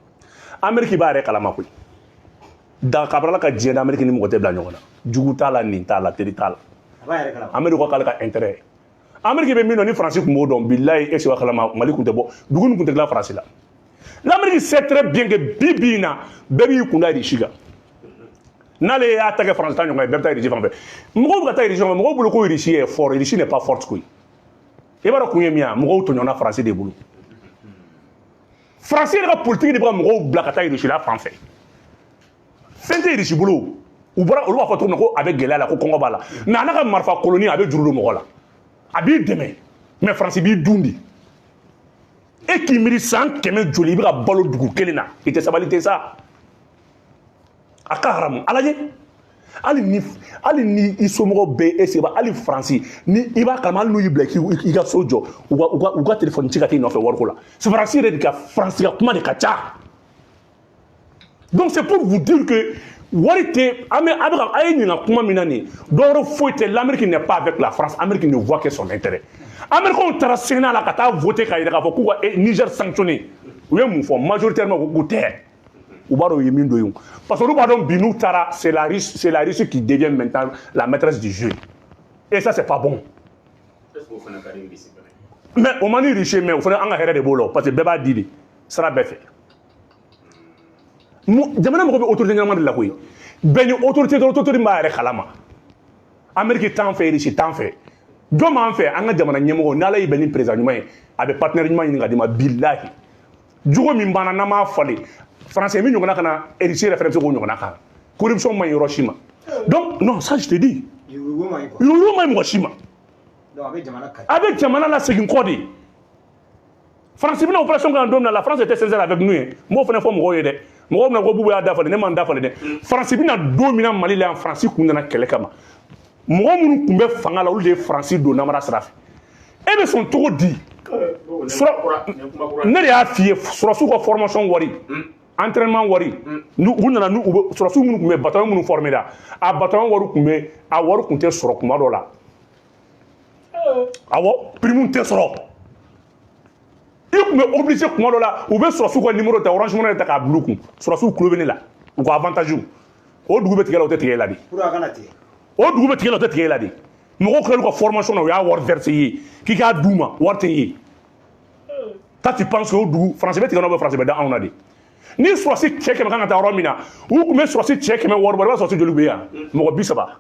Amérique b'a yɛrɛ kalama koyi. Da kabarala ka diɲɛ d'Amérique ni mɔgɔ tɛ bila ɲɔgɔn na, jugu t'a la, nin t'a la, teri t'a la. A b'a yɛrɛ kalama. Amérique ko k'ale ka intérêt, Amérique bɛ min dɔn, ni Faransi tun b'o dɔn, bilayi, e b'a kalama, Mali tun tɛ bɔ, dugu nin tun tɛ dilan Faransi la. L'Amérique sait très bien que bi bi in na, bɛɛ b'i kun da Russie kan. N'ale y'a ta kɛ Faransi ta ɲɔgɔn ye, bɛɛ bɛ taa Russie fan fɛ. Mɔgɔw bɛ ka taa Russie fan fɛ, mɔgɔw bolo ko Russie est fort. Russie n'est pas forte koyi. I b'a dɔn kun ye min ye, mɔgɔw tɔɲɔna Faransi de bolo. Faransi yɛrɛ ka politique de bɛ ka mɔgɔw bila ka taa Russie la fan fɛ. Fɛn tɛ Russie bolo. U bɔra, olu b'a fɔ cogo min na ko a bɛ gɛlɛya la, ko kɔngɔ b'a la, mais a n'a ka marifa koloni, a bɛ juru don mɔgɔ la, a b'i dɛmɛ, mais Faransi b'i dun de. E k'i miiri san 100 joli i bɛ ka balo dugu kelen na, i tɛ sabali tɛ sa, a ka haramu. A lajɛ, hali ni i somɔgɔw bɛɛ e seba, hali Faransi ni i b'a kalama, hali n'u y'i bila k'i ka so jɔ, u ka téléphone ci ka t'i nɔfɛ wariko la. C'est Faransi yɛrɛ de ka, Faransi ka kuma de ka ca. Donc c'est pour vous dire que wari tɛ an bɛ a bɛ ka a ye ɲininka kuma min na nin, dɔwɛrɛ foyi tɛ. L'Amérique n'est pas avec la France, Amérique ne voit que son intérêt. Américains taara Sénat la ka taa voter k'a yira k'a fɔ k'u ka Niger sanctionner. U ye mun fɔ? Majoritairement ko k'u tɛ. U b'a dɔn u ye min don yen, parce que olu b'a dɔn bi n'u taara, c'est la Russie qui devient maintenant la maîtresse du jeu et ça, c'est pas bon. Est-ce que o fana ka di Russie fana? Mais o man di Russie, mais o fana, an ka hɛrɛ de b'o la, parce que bɛɛ b'a di de sira bɛɛ fɛ. Jamana mago bɛ autorité ɲɛnama de la koyi. Bɛɛ ni autorité dɔrɔn, autorité b'a yɛrɛ kalama. Amérique t'an fɛ, Russie t'an fɛ, jɔn b'an fɛ? An ka jamana ɲɛmɔgɔ, n'Ala y'i bɛn ni président ɲuman ye, a bɛ partenaire ɲuman ɲini ka d'i ma. Bilahi, jogo min banna, n'an m'a falen, Français min ɲɔgɔnna ka na, Russie yɛrɛ fɛnɛ bɛ se k'o ɲɔgɔnna kan. Corruption man ɲi yɔrɔ si ma. Donc non, ça je te dis. Yurugu man ɲi quoi. Yurugu man ɲi mɔgɔ si ma. Donc a bɛ jamana kari. A bɛ jamana lasegin kɔ de. Faransi bɛna opération kɛ yan don min na, la France était sincère avec nous ye. N b'o fana fɔ mɔgɔw ye dɛ. Mɔgɔw bɛna ko Bubu y'a da falen, ne m'an da falen dɛ. Faransi bɛna don min na Mali la yan, Faransi kun nana kɛlɛ kama. Mɔgɔ minnu tun bɛ fanga la, olu de ye Faransi don namara sira fɛ. E bɛ sɔn cogo di? Ne de y'a f'i ye, sɔrɔsiw ka formation wari, entraînement wari, u nana n'u bɛ sɔrɔsiw minnu tun bɛ bataillon minnu formé la, a bataillon wari tun bɛ, a wari tun tɛ sɔrɔ kuma dɔ la. Awɔ, prime tɛ sɔrɔ. I tun bɛ obligé kuma dɔ la, u bɛ sɔrɔsiw ka numéro ta, Orange Money ta k'a bila u kun. Sɔrɔsiw tulo bɛ ne la, u ka avantage, o dugu bɛ tigɛ la, o tɛ tigɛ e la de. Pour a kana tigɛ. O dugu bɛ tigɛ la, o tɛ tigɛ e la de. Mɔgɔw tilal'u ka formation na, u y'a wari versé i ye k'i k'a d'u ma, wari tɛ ye. Toi, tu penses que o dugu Faransi bɛ tigɛ n'o bɛ, Faransi bɛ da anw na de. Ni sɔrɔsi cɛ 100 kan ka taa yɔrɔ min na, u tun bɛ sɔrɔsi cɛ 100 wari bɔ, i b'a sɔrɔsi joli bɛ yan? Mɔgɔ 30.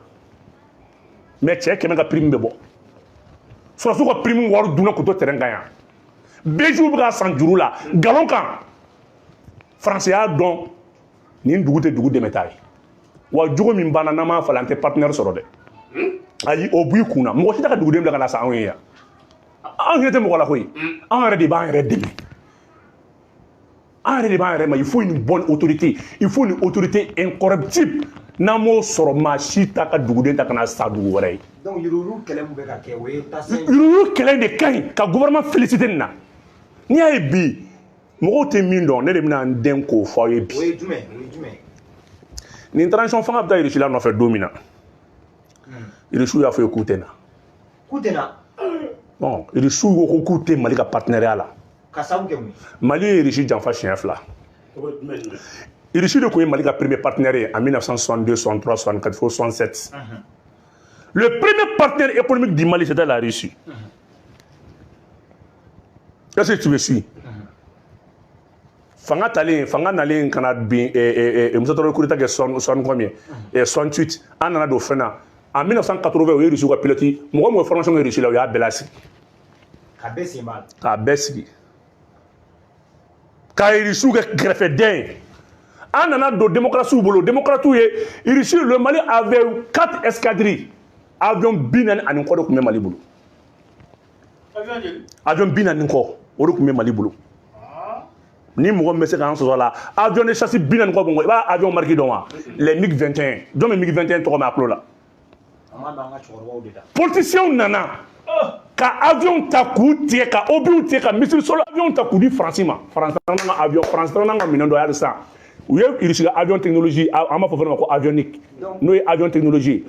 Mais cɛ 100 ka prime bɛ bɔ. Sɔrɔsiw ka prime wari dunna k'u to terrain kan yan. BGw bɛ ka san juru la nkalon kan. Faransi y'a dɔn nin dugu tɛ dugu dɛmɛ ta ye. Wa jogo min banna, n'an m'a falen, an tɛ partenaire sɔrɔ dɛ. Ayi, o b'i kun na, mɔgɔ si tɛ ka duguden bila ka na sa anw ye yan. Anw hinɛ tɛ mɔgɔ la koyi. Anw yɛrɛ de b'an yɛrɛ dɛmɛ, an yɛrɛ de b'an yɛrɛ ma. Il faut une bonne autorité, il faut une autorité incorruptible. N'an m'o sɔrɔ, maa si t'a ka duguden ta ka na sa dugu wɛrɛ ye. Donc yuruguyurugu kɛlɛ min bɛ ka kɛ, o ye tasen. Yuruguyurugu kɛlɛ de ka ɲi ka gouvernement féliciter nin na. N'i y'a ye bi, mɔgɔw tɛ min dɔn, ne de bɛna n den k'o fɔ aw ye bi. O ye jumɛn? O ye jumɛn? Nin transition fanga bɛ taa Irisi la nɔfɛ don min na, Irisiw y'a fɔ ye k'u tɛ na. K'u tɛ na? Bon, Irisiw ko k'u tɛ Mali ka partenariat la. Ka sababu kɛ mun ye? Mali ye Irisi janfa siɲɛ fila. Irisi de tun ye Mali ka premier partenaire ye en 1962, 63, 64 fo 67. Le premier partenaire économique du Mali, c'était la Russie. Est-ce que tu me suis? Fanga talen, fanga nalen ka na bin, Musa Traoré coup d'état kɛ soixante combien, 68, an nana don fɛn na. En 1980, u ye Russie ka pilote, mɔgɔ mɔgɔ formation kɛ Russie la, u y'a bɛɛ lasigi. Ka bɛɛ sen b'a la. K'a bɛɛ sigi ka Russie kɛ kɛrɛfɛdɛn ye. An nana don démocratie bolo, démocratie ye Russie. Le Mali avait quatre escadrilles, avion 40 ni kɔ de tun bɛ Mali bolo. Avion joli? Avion 40 kɔ, o de tun bɛ Mali bolo. Ni mɔgɔ min bɛ se k'an sɔsɔ la, avion de chasse 40 kɔ bɔn, i b'a avion marque dɔn wa? Les MiG 21. Jɔn bɛ MiG 21 tɔgɔ mɛn a tulo la? An b'a mɛn an ka cɛkɔrɔbaw de da. Politiciens nana ka avion ta k'u tigɛ, ka obus tigɛ, ka missile sol avion ta k'u di Faransi ma. Faransi taara n'an ka avion, Faransi taara n'an ka minɛn dɔ ye hali sisan. U ye Irisi ka avion technologie, an b'a fɔ fɛn ma ko avionique, n'o ye avion technologie ye.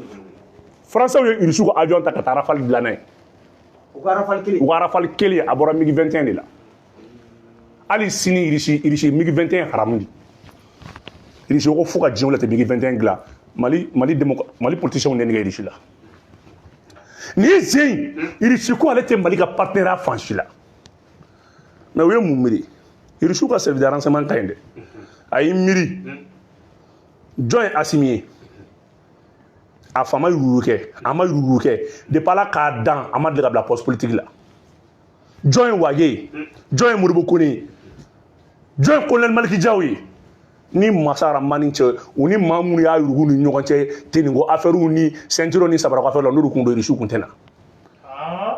Français ye Irisi ka avion ta ka taa Rafale dilan n'a ye. U ka Rafale kelen. U ka Rafale kelen, a bɔra MiG 21 de la. Hali sini, Irisi MiG 21 haramu de. Irisi ko fo ka diɲɛ wuli tɛ MiG 21 dilan. Mali politiciens de nɛgɛ Irisi la. Nin ye sen Irisi ko ale tɛ Mali ka partenariat fan si la. Mais u ye mun miiri? Irisiw ka service de renseignement ka ɲi dɛ. A y'i miiri, jɔn ye Asimi ye? A fa ma yurugu kɛ, a ma yurugu kɛ depuis Ala k'a dan, a ma deli ka bila poste politique la. Jɔn ye Wage ye? Jɔn ye Modibo Kone ye? Jɔn ye colonel Maliki Jaw ye? Ni masa Ramani cɛ, u ni maa minnu y'a yurugu ni ɲɔgɔn cɛ ten, ko affaire ni ceinture ni sabara affaire la, n'olu kun don, Irisiw kun tɛ na.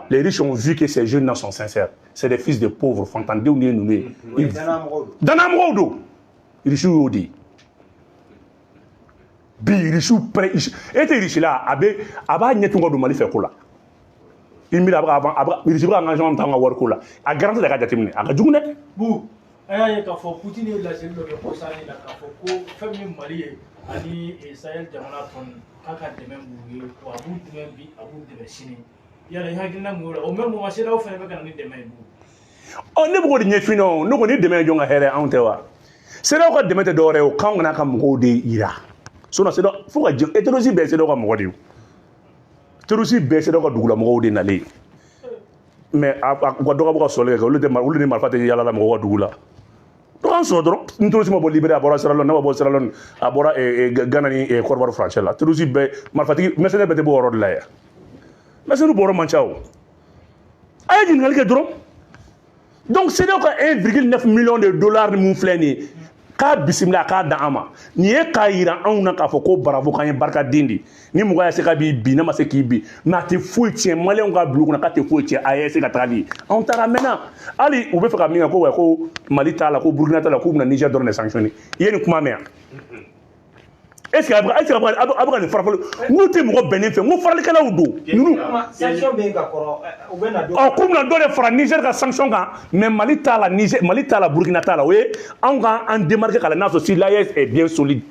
Les riches ont vu que ces jeunes-là sont sincères. C'est des fils de pauvres, fantandenw de ye ninnu ye. Danamɔgɔw don. Danamɔgɔw don. Irisiw y'o de ye. Bi Irisiw pɛrɛ, e tɛ Irisi la, a bɛ a b'a ɲɛ tun ka don Mali fɛ ko la. I miiri a bɛ ka a bɛ Irisi bɛ ka engagement min ta an ka wariko la. A garantie de ka jateminɛ, a ka jugu dɛ. Bu, an y'a ye k'a fɔ Poutine ye laseli dɔ kɛ kɔsa in na k'a fɔ ko fɛn min ye Mali ye ani Sahel jamana tɔ ninnu, k'a ka dɛmɛ b'u ye, wa a b'u dɛmɛ bi, a b'u dɛmɛ sini. Yala i hakilina mun y'o la? O même moment, CEDEAO fana bɛ ka na ni dɛmɛ ye, Bu. Ɔ, ne bɛ k'o de ɲɛf'i ɲɛna o. Ne ko ni dɛmɛ ye jɔn ka hɛrɛ ye, anw tɛ wa? CEDEAO ka dɛmɛ tɛ dɔwɛrɛ ye o, k'anw kana ka mɔgɔw de yira. Sinon CEDEAO fo ka diɲɛ terroriste bɛɛ ye CEDEAO ka mɔgɔ de ye o. Terroriste bɛɛ ye CEDEAO ka dugulamɔgɔw de nalen ye. Mais a u ka dɔ ka bɔ ka sɔrɔli kɛ, olu tɛ olu ni marifa tɛ yala la mɔgɔw ka dugu la. Donc an sɔrɔ dɔrɔn ni terroriste ma bɔ Libéria, a bɔra Sierra Leone, n'a ma bɔ Sierra Leone, a bɔra Ghana ni Côte d'Ivoire furancɛ la. Terroriste bɛɛ, marifatigi mercenaire bɛɛ tɛ bɔ o yɔrɔ de la yan. Mercenaire bɔyɔrɔ man ca o. A ye ɲininkali kɛ dɔrɔn. Donc CEDEAO ka 1,9 million de dollars ni mun filɛ nin ye, k'a bisimila, a k'a dan an ma. Nin ye k'a yira anw na k'a fɔ ko bravo, k'an ye barikaden de. Ni mɔgɔ y'a se k'a b'i bin, n'a ma se k'i bin, mais a tɛ foyi tiɲɛ. Maliyɛnw ka bila u kunna k'a tɛ foyi tiɲɛ AES ka tagali ye. Anw taara a mɛnna. Hali u bɛ fɛ ka min kɛ ko wa, ko Mali t'a la, ko Burukina t'a la, k'u bɛna Niger dɔrɔn de sanctionner. I ye nin kuma mɛn yan? Est ce que a bɛ ka nin farafali n tɛ mɔgɔ bɛnnen fɛ, n ko faralikɛlaw don ninnu. Sanction bɛ yen ka kɔrɔ, u bɛ na dɔ. Ɔ, k'u bɛna dɔ de fara Niger ka sanction kan, mais Mali t'a la, Niger, Mali t'a la, Burukina t'a la. O ye anw ka an démarquer k'a la n'a sɔrɔ si l'AES est bien solide.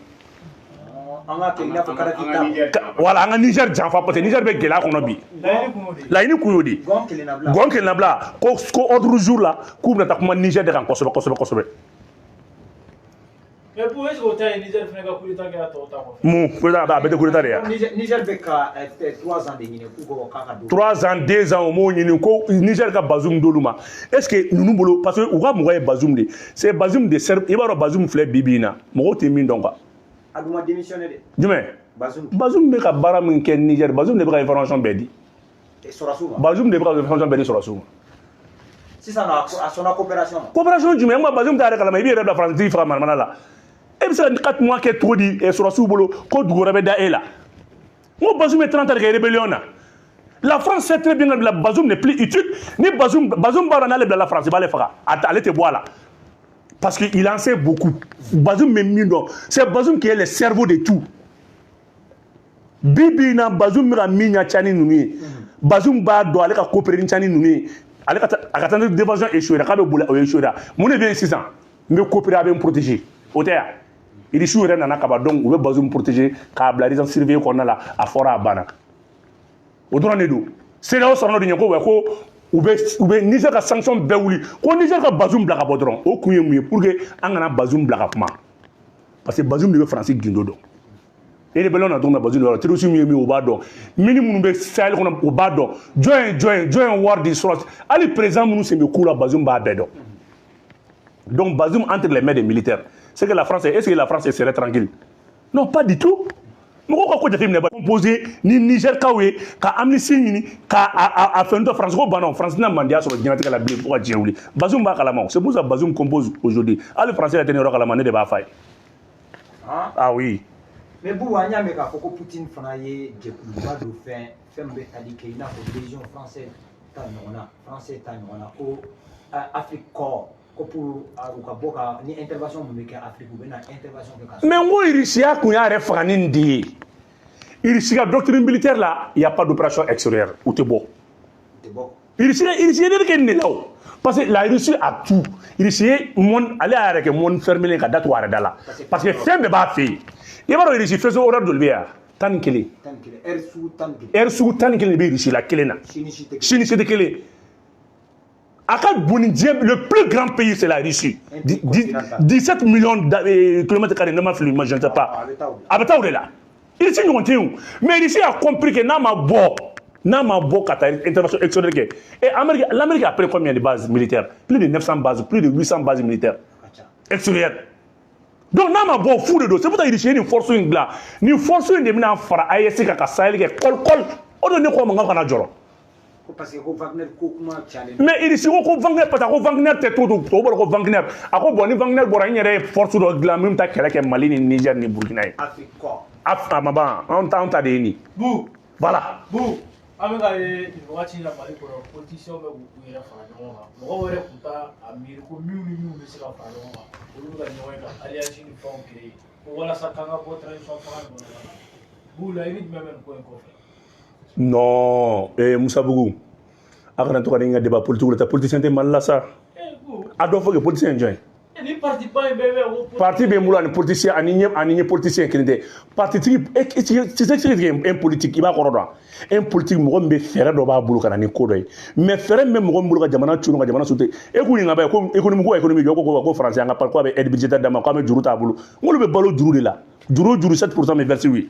An ka kɛ i n'a fɔ karati ta. Voilà, an ka Niger janfa, parce que Niger bɛ gɛlɛya kɔnɔ bi. Laɲini kun y'o de ye. Laɲini kun y'o de ye. Gɔn kelen na bila. Gɔn kelen nabila ko ordre du jour la, k'u bɛna taa kuma Niger de kan kosɛbɛ kosɛbɛ kosɛbɛ. Mais pour est-ce que o ta ye Niger fana ka coup d'état kɛra tɔw ta kɔfɛ? Mun coup d'état? A bɛɛ tɛ coup d'état de ye wa? Niger bɛ ka 3 ans de ɲini k'u ko k'a ka don. 3 ans, 2 ans, o m'o ɲini ko Niger ka Bazoum d'olu ma. Est ce que ninnu bolo, parce que u ka mɔgɔ ye Bazoum de, c'est Bazoum de ser. I b'a dɔn Bazoum filɛ bi bi in na, mɔgɔw tɛ min dɔn quoi. A dun ma démissionné dɛ. Jumɛn? Bazoum. Bazoum bɛ ka baara min kɛ Niger, Bazoum de bɛ ka information bɛɛ di. Sɔrɔsiw ma. Bazoum de bɛ ka information bɛɛ di sɔrɔsiw ma. Sisan nɔ, a sɔnna coopération ma. Coopération jumɛn? N ko Bazoum t'a yɛrɛ kalama, i b'i yɛrɛ bila Faransi faga manamana la. E bɛ se ka 4 mois kɛ cogo di sɔrɔsiw bolo ko dugu wɛrɛ bɛ da e la? N ko Bazoum ye 30 de kɛ rébellion na. La France sait très bien que la Bazoum n'est plus utile. Ni Bazoum, Bazoum b'a dɔn n'ale bila la France, i b'ale faga. Ale tɛ bɔ a la. Parce qu'il en sait beaucoup. Bazoum bɛ min dɔn, c'est Bazoum qui est le cerveau de tout. Bi bi in na, Bazoum bɛ ka min ɲɛ Tiani ninnu ye. Bazoum b'a dɔn ale ka coopérer ni Tiani ninnu ye. Ale ka a ka tentative d'évasion échoué k'a bɛ boli, o échoué. Mun de bɛ yen sisan? N bɛ coopérer, a bɛ n protéger. O tɛ yan. Irisiw yɛrɛ nana ka ban, donc u bɛ Bazoum protéger k'a bila résidence surveillée kɔnɔna la, a fɔra, a banna. O dɔrɔn de don. CEDEAO sɔrɔ de ɲɛ ko wa ko u bɛ Niger ka sanction bɛɛ wuli, ko Niger ka Bazoum bila ka bɔ dɔrɔn. O kun ye mun ye? Pour que an kana Bazoum bila ka kuma, parce que Bazoum de bɛ Faransi gindo dɔn. Rébellion na cogo min na, Bazoum de b'a dɔn. Terroriste min ye min ye, o b'a dɔn. Mini minnu bɛ Sahel kɔnɔ, o b'a dɔn. Jɔn ye jɔn ye, jɔn ye wari di sɔrɔ, hali président minnu sen bɛ coup la, Bazoum b'a bɛɛ dɔn. Donc Bazoum entre les mains des militaires, c'est que la France, est-ce que la France serait tranquille? Non, pas du tout. Mɔgɔw ka ko jateminɛ ba composé ni Niger kaw ye ka amnistie ɲini ka a fɛn tɔ France ko banna. France tɛna mandiya sɔrɔ diɲɛlatigɛ la bilen fo ka diɲɛ wuli. Bazoum b'a kalama. C'est pour ça Bazoum compose aujourd'hui. Hali français yɛrɛ tɛ nin yɔrɔ kalama, ne de b'a f'a ye. Ah oui. Mais Boubou, an y'a mɛn k'a fɔ ko Poutine fana ye jɛkuluba dɔ fɛn fɛn min bɛ tali kɛ i n'a fɔ légion français ta ɲɔgɔnna, français ta ɲɔgɔnna, ko Afrique kɔ ko pour u ka bɔ ka ni intervention min bɛ kɛ Afrique, u bɛ na intervention kɛ ka. Mais n ko Irisiya kun y'a yɛrɛ faga ni nin de ye. Irisi ka doctrine militaire la, il y a pas d'opération extérieure, u tɛ bɔ. U tɛ bɔ. Irisi, Irisi ye de kɛ nin de la o, parce que la Russie a tout. Irisi ye monde, ale y'a yɛrɛ kɛ monde fermé ka datugu a yɛrɛ da la, parce que fɛn bɛɛ b'a fɛ yen. I b'a dɔn Irisi faisceau horaire joli bɛ yan? 11. 11, heure sugu 11. Heure sugu 11 de bɛ Irisi la kelen na. Si ni si tɛ kelen. Si ni si tɛ kelen. A ka bon ni diɲɛ, le plus grand pays, c'est la Russie. Un pays continental. 17 millions de kilomètres carrés, ne ma fili, je ne sais pas. A bɛ taa o la. A bɛ taa o de la. Irisi ɲɔgɔn tɛ yen o. Mais Irisi a compris que n'a ma bɔ ka taa intervention extérieure kɛ. Et Amérique, l'Amérique a pris combien de bases militaires? Plus de 900 bases, plus de 800 bases militaires A ka ca. extérieures. Donc n'a ma bɔ, fu de don. C'est pour ça Irisi ye nin force in dilan. Nin force in de bɛna fara AES kan ka Sahel kɛ kɔli kɔli. O de ne ko ma n k'aw kana jɔrɔ. Ko parce que ko Wagner ko kuma cayalen don. Mais Irisi ko ko Wagner, parce que ko Wagner tɛ to tubabu bolo, ko Wagner, a ko bon, ni Wagner bɔra, n yɛrɛ ye force dɔ dilan min bɛ taa kɛlɛ kɛ Mali ni Niger ni Burkina ye. Afrique kɔ. A ma ban, anw ta de ye nin. Bu. Voilà. Bu, an bɛ ka ye nin wagati in na Mali kɔnɔ, politiciens bɛ k'u yɛrɛ fara ɲɔgɔn kan. Mɔgɔw yɛrɛ tun t'a a miiri ko minnu ni minnu bɛ se ka fara ɲɔgɔn kan, olu bɛ ka ɲɔgɔn ye ka alliance ni fɛnw créer ko walasa k'an ka bɔ transition fanga nin kɔnɔ ka na. Bu, laɲini jumɛn bɛ nin ko in kɔfɛ? Non, Musa Bugu, a kana to ka nin ka débat politique la ta. Politicien tɛ Mali la sa. Eh Bu. A dɔ fɔ kɛ, politicien ye jɔn ye? Eh, ni parti ba in bɛɛ bɛ ko Parti bɛ n bolo ani politicien ani ɲɛ ani ɲɛ politicien kelen tɛ. Parti tigi e, tu sais ce que c'est un politique? I b'a kɔrɔ dɔn. Un politique, mɔgɔ min bɛ fɛɛrɛ dɔ b'a bolo ka na ni ko dɔ ye. Mais fɛɛrɛ min bɛ mɔgɔ min bolo ka jamana cunu, ka jamana sute, e k'u ɲininka ba ye ko économie, ko économie jɔ, ko français an ka ko a bɛ aide budgétaire d'a ma, k'an bɛ juru t'a bolo. N k'olu bɛ balo juru de la. Juru o juru, 7% bɛ verser u ye.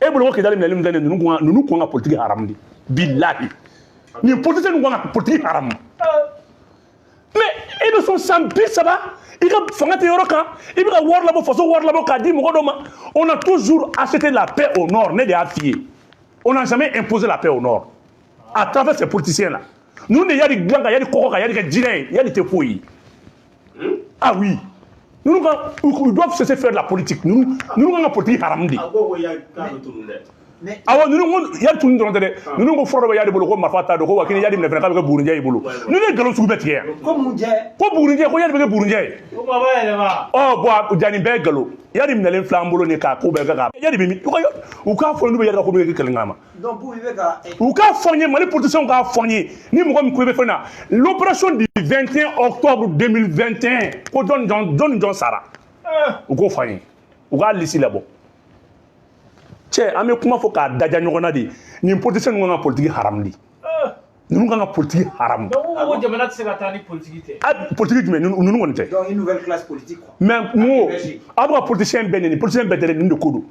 E bolo ko Kidali minɛli min filɛ nin ye, ninnu kun ka politique haramu de. Bilahi, nin politicien ninnu kun ka politique haramu. Mais e bɛ sɔn san 30 i ka fanga tɛ yɔrɔ kan, i bɛ ka wari labɔ, faso wari labɔ k'a di mɔgɔ dɔ ma. On a toujours acheté la paix au nord. Ne de y'a f'i ye, on n'a jamais imposé la paix au nord à travers ces politiciens là. Ninnu de yadi dilan ka yadi kɔkɔ ka yadi kɛ jinɛ ye, yadi tɛ foyi ye. Ah oui, ninnu ka, ils doivent cesser faire de la politique. Ninnu kan ka politique haramu de. A ko ko ya k'a bɛ tunun dɛ. Mais Awɔ, ninnu ko yadi tunu dɔrɔn tɛ dɛ. Ninnu ko fura dɔ bɛ yadi bolo ko marifa t'a dɔn, ko wa k'i ni yadi minɛ fɛnɛ k'a bɛ kɛ bugurinjɛ y'i bolo. Ninnu ye nkalon sugu bɛɛ tigɛ yan. Ko mun jɛ? Ko bugurinjɛ, ko yadi bɛ kɛ bugurinjɛ ye. O maa b'a yɛlɛma. Ɔ bon, ja nin bɛɛ ye nkalon. Yadi minɛlen filɛ an bolo nin k'a ko bɛɛ kɛ k'a yadi bɛ min? U k'a fɔ n'u bɛ yadi ka ko bɛ kɛ kɛlɛ ma. Donc Boubou, i bɛ ka U k'a fɔ n ye, Mali politiciens k'a fɔ n ye, ni mɔgɔ min ko i bɛ fɛn na, l'opération du 21 octobre 2021, ko jɔn jɔn jɔn ni jɔn sara, u k'o fɔ an ye, u k'a liste labɔ. Cɛ, an bɛ kuma fɔ k'a daja ɲɔgɔn na de. Nin politicien ninnu kan ka politique haramu de. Ninnu kan ka politique haramu. Donc u ko ko jamana tɛ se ka taa ni politique tɛ. A politique jumɛn? Ninnu kɔni tɛ. Donc une nouvelle classe politique quoi. Mais n ko aw bɛ ka politicien bɛɛ neni, politicien bɛɛ tɛ dɛ, ninnu de ko don.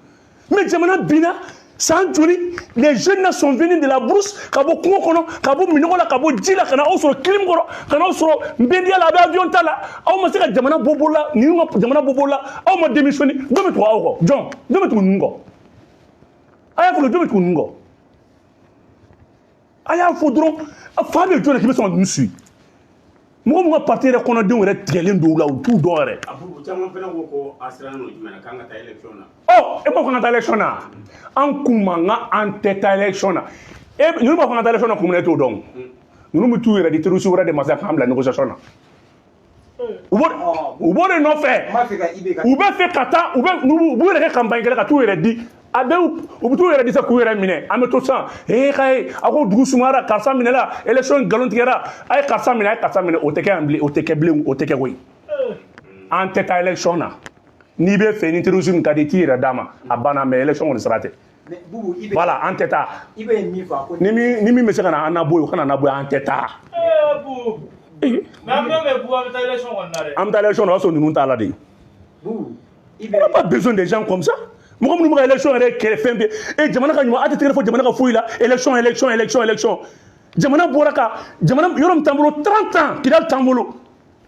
Mais jamana binna san joli, les jeunes là sont venus de la brousse, ka bɔ kungo kɔnɔ, ka bɔ minɔgɔ la, ka bɔ ji la, ka na aw sɔrɔ clim kɔrɔ, ka na aw sɔrɔ nbendiya la, a bɛ avion ta la. Aw ma se ka jamana bɔ bolo la, ninnu ka jamana bɔ bolo la, aw ma démissionné. Jɔn bɛ tugu aw kɔ? Jɔn bɛ tugu ninnu kɔ? A y'a fɔ, jɔn bɛ tugu ninnu kɔ? A y'a fɔ dɔrɔn, fa bɛ jɔn de k'i bɛ sɔn ka ninnu suit? Mɔgɔ min ka parti yɛrɛ kɔnɔdenw yɛrɛ tigɛlen don u la, u t'u dɔn yɛrɛ. A Bubu, caman fana ko ko a siranna o jumɛn na k'an ka taa élection na. Ɔ, e b'a fɔ k'an ka taa élection na, an kun ma n ka an tɛ taa élection na. E ninnu b'a fɔ k'an ka taa élection na kun min na, e t'o dɔn. Ninnu bɛ t'u yɛrɛ di terroriste wɛrɛ de ma sisan k'an bila négociation na. U b'o de nɔfɛ. N b'a fɛ ka i bɛ ka U bɛ fɛ ka taa, u bɛ u b'u yɛrɛ kɛ campagne kɛlɛ ka t'u yɛrɛ di. A bɛ u bɛ t'u yɛrɛ di sa k'u yɛrɛ minɛ. An bɛ to sisan, ee k'a ye a ko dugu sumayara, karisa minɛla, élection nkalon tigɛra, a ye karisa minɛ, a ye karisa minɛ. O tɛ kɛ yan bilen, o tɛ kɛ bilen, o tɛ kɛ koyi. An tɛ taa élection na. N'i bɛ fɛ ni terrorisme ka di, i t'i yɛrɛ d'a ma, a banna. Mais élection kɔni sira tɛ. Mais Bubu, i bɛ Voilà, an tɛ taa. I bɛ min fɔ a ko Ni min bɛ se ka na an nabɔ yen, o kana nabɔ yen, an tɛ taa. Ee Bubu, mais an bɛ mɛn Bubu, an bɛ taa élection kɔni na dɛ. An bɛ taa élection na, o y'a sɔrɔ ninnu t'a la de. Bubu, i On n'a bɛ pas besoin des gens comme ça. Mɔgɔ minnu bɛ ka élection yɛrɛ kɛlɛ fɛn bɛɛ, e jamana ka ɲuman, a tɛ tɛgɛrɛ fɔ jamana ka foyi la. Élection, élection, élection, élection. Jamana bɔra ka jamana yɔrɔ min t'an bolo 30 ans, Kidali t'an bolo,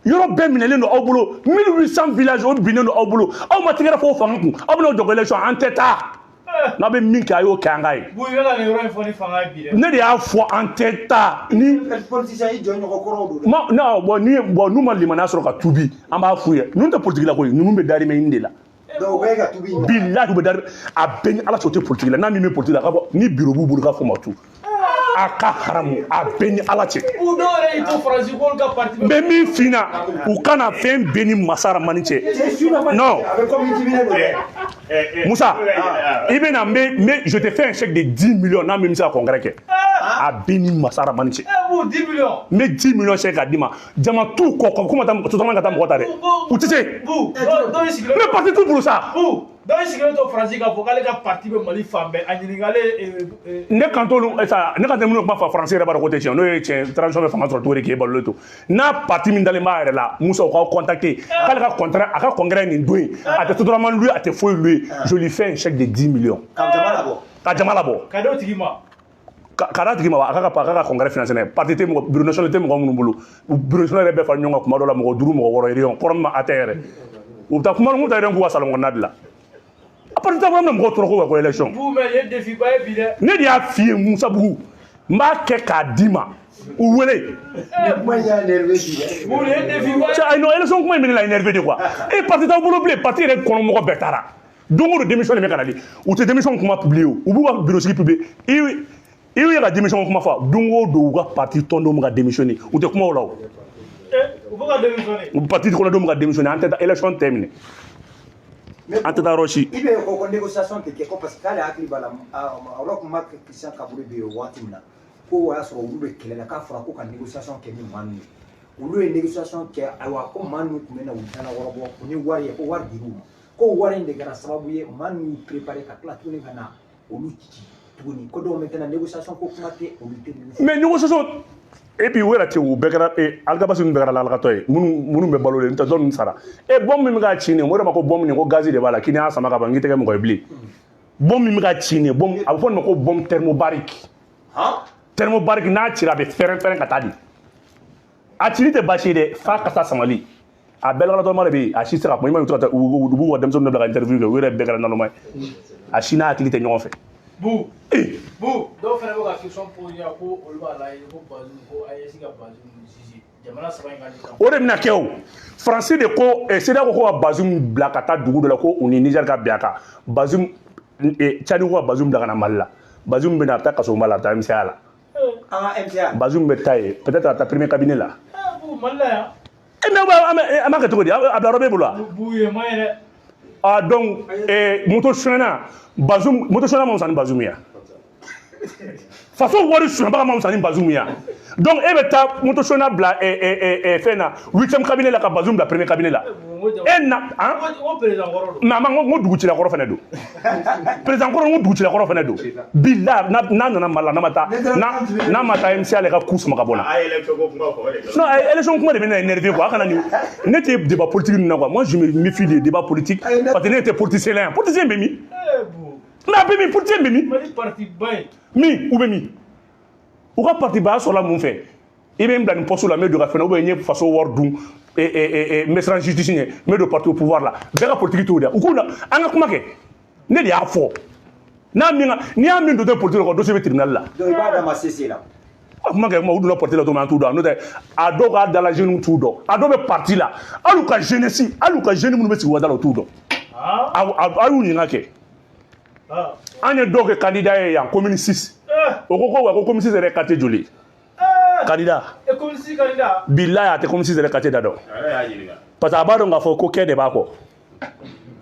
yɔrɔ bɛɛ minɛlen don aw bolo, 1800 villages o binnen don aw bolo, aw ma tɛgɛrɛ fɔ o fanga kun, aw bɛna jɔ ko élection. An tɛ taa. N'a bɛ min kɛ, a y'o kɛ an ka ye. Bubu, i bɛ ka nin yɔrɔ in fɔ ni fanga ye bi dɛ. Ne de y'a fɔ, an tɛ taa ni Politicien i jɔ ɲɔgɔn kɔrɔw don dɛ. Ma non, bon, ni bon, n'u ma limaniya sɔrɔ ka tubi, an b'a f'u ye, ninnu tɛ politique la koyi, ninnu bɛ darimɛ ɲini de la. Donc u bɛ ka tubi. Bilahi, u bɛ dari a bɛɛ ni Ala cɛ, o tɛ politique la. N'a min bɛ politique la, a ka bɔ ni bureau b'u bolo, k'a fɔ ma tu a ka haramu, a bɛɛ ni Ala cɛ. Bubu, dɔw yɛrɛ y'i to Faransi k'olu ka parti N bɛ min f'i ɲɛna, u kana fɛn bɛɛ ni masa Ramani cɛ. Non. A bɛ comme i diminen don dɛ. Musa, i bɛ na, n bɛ je te fais un chèque de 10 millions, n'a min bɛ se ka congrès kɛ, a bɛɛ ni masa Ramani cɛ. Ee Bubu, 10 millions. N bɛ 10 millions chèque k'a d'i ma. Jama t'u kɔ kɔ, ko ma taa Sotrama ka taa mɔgɔ ta dɛ, u tɛ se. Bubu, dɔw y'i sigilen N bɛ parti t'u bolo sa. Bubu, dɔw y'i sigilen to Faransi k'a fɔ k'ale ka parti bɛ Mali fan bɛɛ, a ɲininkalen. Ne kan t'olu sa, ne kan tɛ minnu kuma fɔ, Faransi yɛrɛ b'a dɔn ko tɛ tiɲɛ. N'o ye tiɲɛ, transition bɛ fanga sɔrɔ cogo di k'e balolen to? N'a parti min dalen b'a yɛrɛ la, Musa, u k'aw contacter, k'ale ka contrat, a ka congrès nin don yen, a tɛ Sotrama louer, a tɛ foyi louer, je lui fais un chèque de 10 millions. Ka jama labɔ. Ka jama labɔ. Ka d'o tigi ma. Ka d'a tigi ma, a ka congrès financer n'a ye. Parti tɛ mɔgɔ, bureau national tɛ mɔgɔ minnu bolo, bureau national yɛrɛ bɛɛ fara ɲɔgɔn kan kuma dɔ la, mɔgɔ duuru, mɔgɔ wɔɔrɔ, réunion kɔrɔ min ma a tɛ yɛrɛ, u bɛ taa kuma, n'u taa réunion k'u ka salon kɔnɔna de la. A parti t'a bolo, an bɛna mɔgɔw tɔɔrɔ ko ka ko élection. Bubu, mais nin ye défi ba ye bi dɛ. Ne de y'a f'i ye, Musa Bugu, n b'a kɛ k'a d'i ma, u wele. Ni kuma in y'a énervé bi dɛ. Bubu, nin ye défi ba ye. Cɛ, ayi, non, élection kuma in bɛ ne la énervé de quoi. E parti t'aw bolo bilen, parti yɛrɛ kɔnɔ mɔgɔ bɛɛ taara. Don o don démission de bɛ ka na di, u tɛ démission kuma publier o, u b'u ka bureau sigi publier. I y'u ye ka démission kuma fɔ, don o don u ka parti tɔndenw bɛ ka démissionner, u tɛ kuma o la o. U bɛ ka démissionner. U parti kɔnɔdenw bɛ ka démissionner. An tɛ taa élection tɛ minɛ, an tɛ taa yɔrɔ si. I bɛ ko négociation tɛ kɛ ko parce que k'ale hakili b'a la, Roch Marc Christian Kaboré bɛ yen waati min na, ko o y'a sɔrɔ olu bɛ kɛlɛ la, k'a fɔra ko ka négociation kɛ ni maa ninnu ye, olu ye négociation kɛ. Ayiwa, ko maa ninnu tun bɛ na u dala wɔrɔbɔ ko ni wari ye, ko wari dir'u ma, ko wari in de kɛra sababu ye maa ninnu y'u préparé ka tila tuguni ka na olu ci tuguni, ko donc maintenant négociation ko kuma tɛ olu tɛ ninnu fɛ. Mais négociation, et puis u yɛrɛ tɛ, u bɛɛ kɛra alikabasi ninnu bɛɛ kɛra lalakatɔ ye, minnu bɛ balo de, n tɛ dɔ ninnu sara. E bombe min bɛ ka ci nin, o yɛrɛ ma ko bombe nin, ko gazi de b'a la, k'i ni y'a sama ka ban, k'i tɛ kɛ mɔgɔ ye bilen. Bombe min bɛ ka ci nin, bombe, a bɛ fɔ nin ma ko bombe thermobarique. Thermobarique, n'a cira, a bɛ fɛrɛn fɛrɛn ka taa de. A cili tɛ baasi ye dɛ, f'a kasa samali. A bɛɛ lakalatɔma de bɛ yen, a si tɛ se ka kuma. I ma ye, u bɛ to ka taa, u b'u ka denmisɛnninw bila ka interview kɛ, u yɛrɛ bɛɛ kɛra naloma ye, a si n'a hakili tɛ ɲɔgɔn fɛ. Bu bu, dɔw fana bɛ ka question poser ko olu b'a lajɛ ko Bazoum, ko AES ka Bazoum juger jamana saba in ka di. O de bɛna kɛ o. Faransi de ko CEDEAO ko ka Bazoum bila ka taa dugu dɔ la, ko u ni Niger ka bɛn a kan. Bazoum, Tchad ko ka Bazoum bila ka na Mali la. Bazoum bɛ na, a bɛ taa kasoba la, a bɛ taa MCA la. An ka MCA. Bazoum bɛ taa yen, peut-être a bɛ taa premier cabinet la. Bu, Mali la yan. E mais an b'a kɛ cogo di? A bila yɔrɔ b'e bolo wa? Bu ye ma ye dɛ. Ah donc, moto sonyɛna, Bazoum, moto sonyɛna ma fisa ni Bazoum ye. Faso wari sonyɛbaga ma fisa ni Bazoum ye. Donc e bɛ taa moto sonyɛna bila fɛn na, huitième cabinet la, ka Bazoum bila premier cabinet la. E na han. N ko président kɔrɔ don. Mais a ma n ko dugutila kɔrɔ fana don, président kɔrɔ, n ko dugutila kɔrɔ fana don. Bilahi, n'a nana Mali la, n'a ma taa, n'a ma taa MCA la, ka ku sama ka bɔ n na. A ye élection ko kuma fɔ, o de kɛra. Non, élection kuma de bɛ na énervé quoi. A kana nin, ne tɛ débat politique ninnu na quoi. Moi, je me méfie des débats politiques parce que ne tɛ politicien la yan. Politicien bɛ min? Bu. Mais a bɛ min? Politicien bɛ min? Mali parti ba ye. Min u bɛ min? U ka parti ba sɔrɔla mun fɛ? I bɛ n bila nin poste la, n bɛ don ka fɛn na, ou bien n ye faso wari dun, n bɛ siran justice ɲɛ, n bɛ don parti au pouvoir la. Bɛɛ ka politique t'o de ye. U k'u na an ka kuma kɛ. Ne de y'a fɔ, n'a min ka n'i y'a min don tɛ politique la, dossier bɛ tribunal la. Donc i b'a d'a ma CC la. A kuma kɛ kuma u donna parti la cogo min an t'u dɔn, n'o tɛ a dɔw ka dala jeunes t'u dɔn, a dɔw bɛ parti la, hali u ka jeunesse, hali u ka jeunes minnu bɛ sigi u ka da la u t'u dɔn. A y'u ɲininka kɛ. An ye dɔw kɛ candidat ye yan commune 6. O ko ko wa ko commune 6 yɛrɛ quartier joli? Candidat. Commune 6 candidat. Bilahi a tɛ commune 6 yɛrɛ quartier da dɔn. Parce que a b'a dɔn k'a fɔ ko kɛ de b'a kɔ.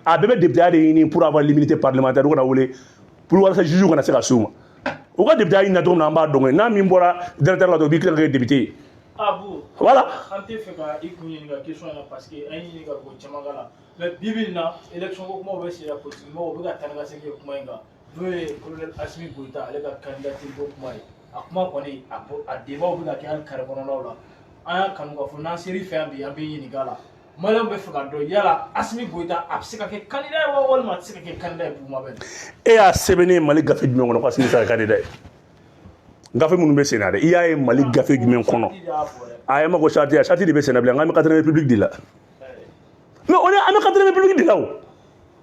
A bɛɛ bɛ député de ɲini pour avoir l'immunité parlementaire, u kana wele pour walasa juge kana se ka s'u ma. U ka député ɲini na cogo min na an b'a dɔn, n'a min bɔra directeur la dɔrɔn u b'i tila ka kɛ député ye. Abu. Voilà. An tɛ fɛ ka i kun ɲininka question in na parce que an ye ɲininka ko caman k'a la. Mais bi bi in na élection ko kumaw bɛ sen na, politique mɔgɔw bɛ ka taa ni ka segin kuma in kan, n'o ye colonel Assimi Goïta ale ka candidature ko kuma ye. A kuma kɔni a débat bɛ ka kɛ hali carré kɔnɔnaw la. An y'a kanu k'a fɔ n'an ser'i fɛ yan bi an b'i ɲininka a la. Maliyɛnw bɛ fɛ ka dɔn yala Assimi Goïta a bɛ se ka kɛ candidat ye wa walima a tɛ se ka kɛ candidat ye Buguma bɛ. E y'a sɛbɛnnen Mali gafe jumɛn kɔnɔ ko Assimi bɛ se ka kɛ candidat ye? Gafe minnu bɛ sen na dɛ, i y'a ye Mali gafe jumɛn kɔnɔ? A ye ma ko charte, charte de bɛ sen na bilen, an bɛ 4ème république de la. Mais on est an bɛ 4ème république de la o.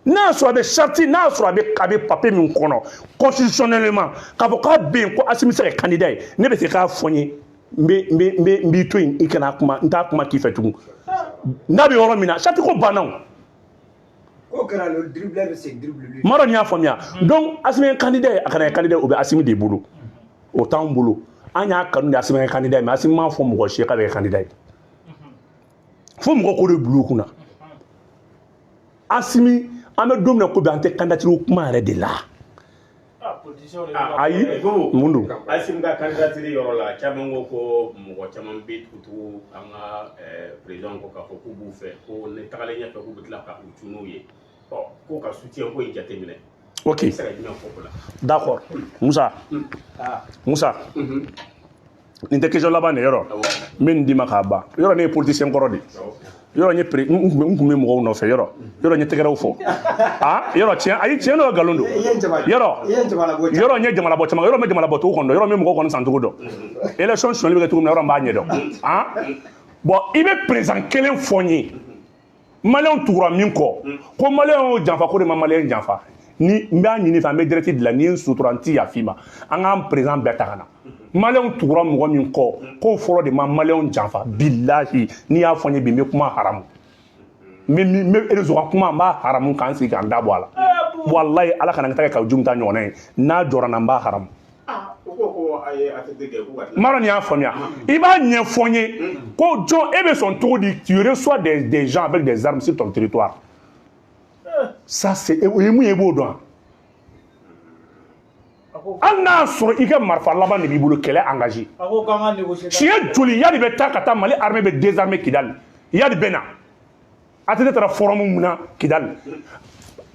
N'a y'a sɔrɔ a bɛ charte, n'a y'a sɔrɔ a bɛ papier min kɔnɔ constitutionnellement k'a fɔ k'a bɛ yen ko Assimi bɛ se ka kɛ candidat ye, ne bɛ se k'a fɔ n ye, n bɛ n bɛ n bɛ n b'i to yen i kana kuma, n t'a kuma k'i fɛ tugun. N'a bɛ yɔrɔ min na, charte ko banna o. K'o kɛra le dribbleur se dribble lui. Maa dɔ nin y'a faamuya. Donc Assimi ye candidat ye, a kana kɛ candidat ye, o bɛ Assimi de bolo. O t'anw bolo. An y'a kanu de Assimi ka kɛ candidat ye, mais Assimi m'a fɔ mɔgɔ si ye k'a bɛ kɛ candidat ye. Fo mɔgɔ k'o de bila u kunna. Assimi, an bɛ don min na ko bi, an tɛ candidature kuma yɛrɛ de la. Ayi, mun don? Assimi ka candidature yɔrɔ la, caman ko ko mɔgɔ caman bɛ tugu an ka président kɔ k'a fɔ k'u b'u fɛ, ko ne tagalen ɲɛfɛ k'u bɛ tila ka u cun n'u ye. Ɔ k'u ka soutien ko in jateminɛ. Ok. I bɛ se ka jumɛn fɔ o la? D'accord. Musa. Musa. Nin tɛ question laban de yɔrɔ. N bɛ nin d'i ma k'a ban. Yɔrɔ ne ye politicien kɔrɔ de. Yɔrɔ n ye pré n kun bɛ mɔgɔw nɔfɛ yɔrɔ. Yɔrɔ n ye tɛgɛrɛw fɔ. Ah yɔrɔ tiɲɛ, ayi tiɲɛ don nkalon don. Yɔrɔ yɔrɔ n ye jamana bɔ caman, yɔrɔ n bɛ jamana bɔ cogo kɔni dɔn, yɔrɔ n bɛ mɔgɔw kɔni san cogo dɔn. Élection sonyali bɛ kɛ cogo min na, yɔrɔ n b'a ɲɛdɔn. Ah bon, i bɛ président kelen fɔ n ye. Maliyɛnw tugura min kɔ, ko maliyɛnw y'o janfa, ko de ma maliyɛn janfa. Ni n b'a ɲini fɛ, an bɛ direct dilan, n'i ye n sutura n ti yafa i ma. An k'an président bɛɛ ta ka na. Maliyɛnw tugura mɔgɔ min kɔ, k'o fɔlɔ de ma maliyɛnw janfa. Bilahi n'i y'a fɔ n ye bi, n bɛ kuma haramu. N bɛ réseau kan kuma, n b'a haramu k'an sigi k'an da bɔ a la. Walayi Ala kana n ta kɛ ka jumu ta ɲɔgɔnna ye. N'a jɔra n na, n b'a haramu. N m'a dɔn n'i y'a faamuya. I b'a ɲɛfɔ n ye ko jɔn e bɛ sɔn cogo di, tu reçois des gens avec des armes sur ton territoire. Ça c'est o ye mun ye, i b'o dɔn. Hali n'a y'a sɔrɔ i ka marifa laban de b'i bolo, kɛlɛ engagé. Siɲɛ joli Iyad bɛ taa ka taa Mali armée bɛ désarmer Kidal. Iyad bɛ na. ATT taara forum mun na Kidal.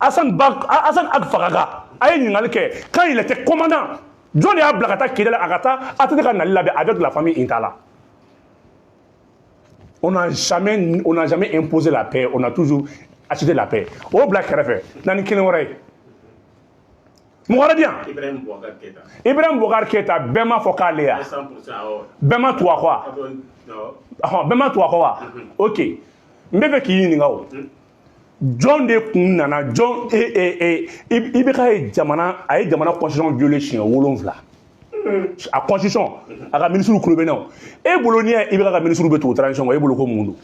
Hassan Hassan Ag Fagaga a ye ɲininkali kɛ quand il était commandant, jɔn de y'a bila ka taa Kidal a ka taa ATT ka nali labɛn avec la famille Intalla? On n'a jamais imposé la paix, on a toujours acheté la paix. O bila kɛrɛfɛ na ni kelen wɛrɛ ye. Mɔgɔ wɛrɛ di yan. Ibrahim Boubacar Keita. Ibrahim Boubacar Keita, bɛɛ m'a fɔ k'ale ya. 100% awɔ. Bɛɛ ma tugu a kɔ wa? Ɔhɔn, bɛɛ ma tugu a kɔ wa? Ok. N bɛ fɛ k'i ɲininka o. Jɔn de kun nana jɔn e e e IBK ye jamana, a ye jamana constitution violé siɲɛ 7. A constitution, a ka ministre kulo bɛ na o. E bolo n'i y'a ye IBK ka ministre bɛ tugu transition kɔ, e bolo ko mun don?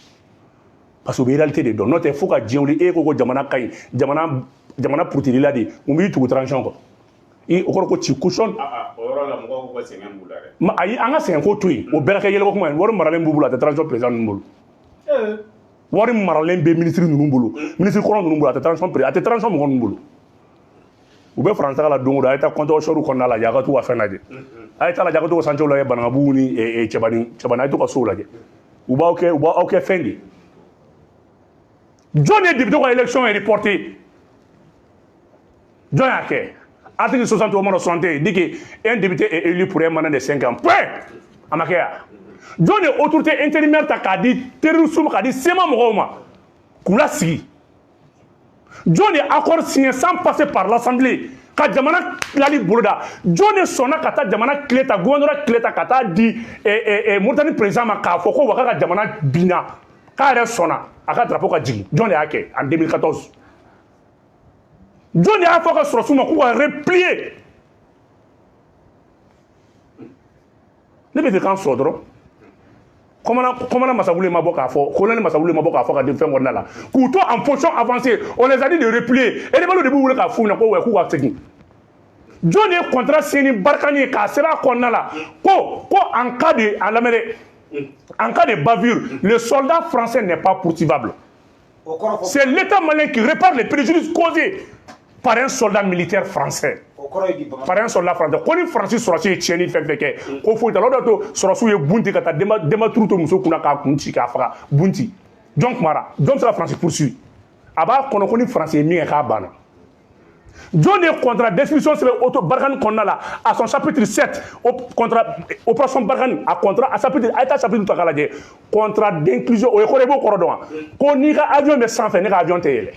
Parce que u bɛ réalité de dɔn. N'o tɛ fo ka diɲɛ wuli, e ko ko jamana ka ɲi, jamana purutirila de, mun b'i tugu transition kɔ? I o kɔrɔ ko tu cautionnes. O yɔrɔ la mɔgɔw ko ko sɛgɛn b'u la dɛ. Ma ayi, an ka sɛgɛn ko to yen, o bɛɛ ka kɛ yɛlɛko kuma ye. Wari maralen b'u bolo, a tɛ transition président ninnu bolo. Wari maralen bɛ ministre ninnu bolo, ministre kɔrɔ ninnu bolo, a tɛ transition président, a tɛ transition mɔgɔ ninnu bolo. U bɛ faransi la don o don, a ye taa compte offshore kɔnɔna lajɛ, a ka t'u ka fɛn lajɛ. A ye taa lajɛ, a ka t'u ka chantier lajɛ, Banankabugu ni Cɛbani, Cɛbani, a ye t'u ka sow lajɛ. U b'aw kɛ, u b'aw kɛ fɛn de. Jɔn ye député ka élection reporté? Jɔn y'a kɛ? Article 60 au 61 dit que un député est élu pour un mandat de 5 ans. Point. A ma kɛ yan. Jɔn ye autorité intérimaire ta k'a di terroriste ma, k'a di CMA mɔgɔw ma k'u lasigi? Jɔn ye accord signé sans passer par l'Assemblée ka jamana tilali boloda? Jɔn de sɔnna ka taa jamana clé ta, gouvernorat clé ta ka taa di Mauritanie président ma k'a fɔ ko wa k'a ka jamana binna, k'a yɛrɛ sɔnna a ka drapeau ka jigin? Jɔn de y'a kɛ en 2014? Jɔn de y'a fɔ ka sɔrɔsiw ma k'u ka replier? Ne bɛ fɛ k'an sɔrɔ dɔrɔn. Commandant Massawule ma bɔ k'a fɔ, colonel Massawule ma bɔ k'a fɔ ka den fɛn kɔnɔna la k'u to en position avancée, on les a dit de replier. Rebelles de b'u wele k'a f'u ɲɛna ko ouais, k'u ka segin. Jɔn de ye contrat signé ni Barkhane ye k'a sɛbɛn a kɔnɔna la ko en cas de, a lamɛn dɛ, en cas de bavure, le soldat français n'est pas poursuivable? O kɔrɔ fɔ. C'est l'État malien qui répare les préjudices causés par un soldat militaire français. O kɔrɔ ye di bagan? Par un soldat français. Ko ni Faransi sɔrɔsi ye tiɲɛni fɛn fɛn kɛ, ko foyi t'a la. O de y'a to sɔrɔsiw ye bunti ka taa denba turu to muso kunna k'a kun ci k'a faga bunti. Jɔn kumara? Jɔn bɛ se ka Faransi poursuivre? A b'a kɔnɔ ko ni Faransi ye min kɛ, k'a banna. Jɔn de ye contrat d'instruction sɛbɛn auto Barkhane kɔnɔna la, à son chapitre 7 au contrat opération Barkhane, a contrat a chapitre, a ye taa chapitre ta k'a lajɛ, contrat d'inclusion, o ye kɔrɔ, i b'o kɔrɔ dɔn wa? Ko n'i ka avion bɛ sanfɛ, ne ka avion tɛ yɛlɛ.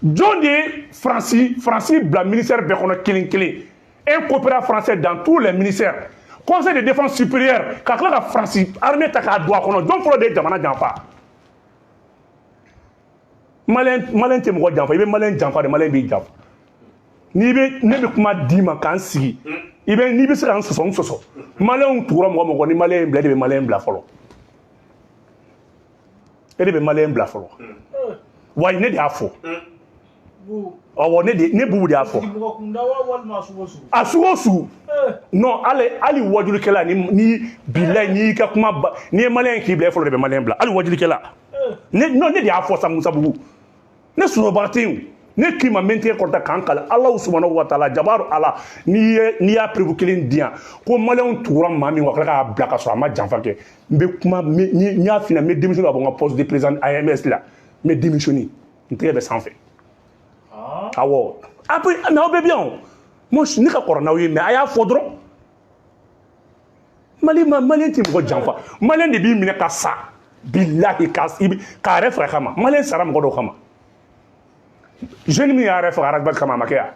Jɔn de ye Faransi bila ministère bɛɛ kɔnɔ kelen kelen, un coopérant français dans tous les ministères, conseil de défense supérieure, ka tila ka Faransi armée ta k'a don a kɔnɔ? Jɔn fɔlɔ de ye jamana janfa? Malien tɛ mɔgɔ janfa. I bɛ malien janfa de, malien b'i janfa. N'i bɛ ne bɛ kuma d'i ma k'an sigi, i bɛ n'i bɛ se ka n sɔsɔ, n sɔsɔ. Malienw tugura mɔgɔ mɔgɔ ni malien bila, e de bɛ malien bila fɔlɔ, e de bɛ malien bila fɔlɔ. Wa ne de y'a fɔ. Awɔ, ne de, ne Bubu de y'a fɔ. Mɔgɔ kunda wa walima sugu o sugu? A sugu o sugu. Non, hali wajulikɛla ni bilayi, n'i y'i ka kuma ba, n'i ye malien k'i bila, e fɔlɔ de bɛ malien bila, hali wajulikɛla. Ne, non, ne de y'a fɔ sa. Musabugu, ne sunɔgɔbaga tɛ yen o. Ne k'i ma, n bɛ n tɛgɛ kɔrɔta k'an kale Alahu subahanahu wa taala jabaru Ala, n'i y'a preuve kelen di yan ko malienw tugura maa min kɔ ka tila k'a bila ka sɔrɔ a ma janfa kɛ, n bɛ kuma ni n y'a f'i ɲɛna, n bɛ démissionner ka bɔ n ka poste de président AMS la. N bɛ démissionner, n tɛgɛ bɛ sanfɛ. Awɔ, après, mais aw bɛɛ bɛ yan o. Moi, ne ka kɔrɔ n'aw ye, mais a y'a fɔ dɔrɔn. Mali ma, malien tɛ mɔgɔ janfa. Malien de b'i minɛ ka sa, bilahi, ka i k'a yɛrɛ faga kama. Malien sara mɔgɔ dɔw kama. Jeune min y'a yɛrɛ faga Ras Bath kama, a ma kɛ yan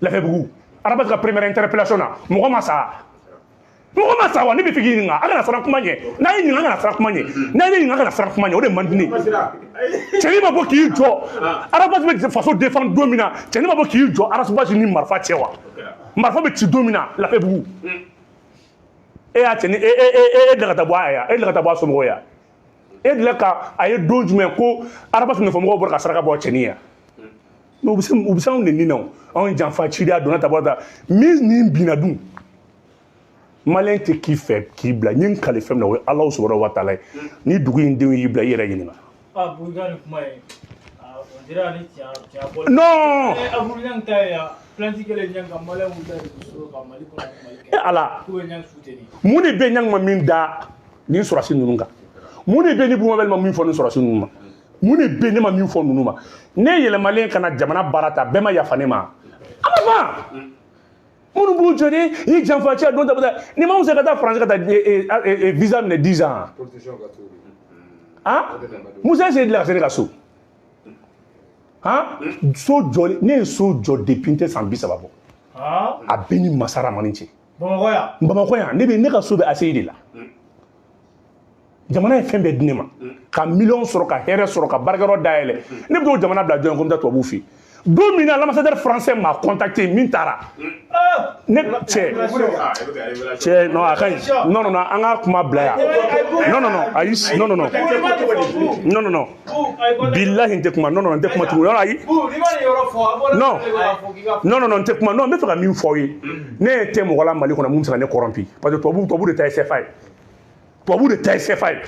Lafɛbugu, Ras Bath ka première interpellation na, mɔgɔ ma sa, mɔgɔ ma sa wa? Ne bɛ fɛ k'i ɲininka, a kana siran kuma ɲɛ. N'a ye ɲininka, a kana siran kuma ɲɛ. N'a ye ɲininka, a kana siran kuma ɲɛ. O de man di ne ye. Cɛnin ma bɔ k'i jɔ, Ras Bath bɛ faso défendre don min na, cɛnin ma bɔ k'i jɔ Ras Bath ni marifa cɛ wa? Marifa bɛ ci don min na Lafɛbugu, e y'a cɛnin e delila ka taa bɔ a ye, e delila ka taa bɔ a somɔgɔw ye, e delila ka a ye don jumɛn ko Ras Bath nɔfɛmɔgɔw bɔra ka saraka bɔ cɛnin ye? Mais u bɛ se anw de nin na o. Anw janfa cidenya donna ta bɔra ta min nin binna dun. Malien tɛ k'i fɛ k'i bila. N ye n kale fɛn min na, o ye Alahu subahanahu wa taala ye. Ni dugu in denw y'i bila, i yɛrɛ ɲininka. Ah, Bubu, ka nin kuma ye, ah, on dirait ni tiɲɛ bɔli. Non. Aburu Ɲang ta ye yan, plainte kɛlen Ɲang kan, malien wulila réseaux kan, Mali kɔnɔ ani Mali E kɛ. Ala. K'u bɛ Ɲang soutenir. Mun de bɛ Ɲang ma min da nin sɔrɔsi ninnu kan? Mun de bɛ ni Bumabel ma min fɔ nin sɔrɔsi ninnu ma? Mun de bɛ ne ma min fɔ ninnu ma? Ne yɛlɛmalen ka na jamana baara ta, bɛɛ ma yafa ne ma, a ma ban. Minnu b'u jɔ de i janfa cɛ don ta bɛ taa ni ma se ka taa Faransi ka taa visa minɛ 10 ans. Ah, Musa, ese delila ka se ne ka so? Han, so jɔli, ne ye so jɔ depuis n tɛ san 30 bɔ. A bɛɛ ni masa Ramani cɛ. Bamakɔ yan? Bamakɔ yan. Ne bɛ ne ka so bɛ ACI de la. Jamana ye fɛn bɛɛ di ne ma, ka miliyɔn sɔrɔ, ka hɛrɛ sɔrɔ, ka baarakɛyɔrɔ dayɛlɛ. Ne bɛ t'o jamana bila jɔn ye ko n bɛ taa tubabuw fɛ yen? Don min na l'ambassadeur français m'a contacté, min taara ne cɛ cɛ, non, a ka ɲi. Non, non, non, an ka kuma bila yan. Non, non, non, ayi, non, non, non, non, non, non, bilahi, n tɛ kuma. Non, non, n tɛ kuma tugun. Non, ayi, non, non, non, non, n tɛ kuma. Non, n bɛ fɛ ka min fɔ aw ye, ne tɛ mɔgɔ la Mali kɔnɔ mun bɛ se ka ne corrompu, parce que tubabu de ta ye CFA ye, tubabu de ta ye CFA ye,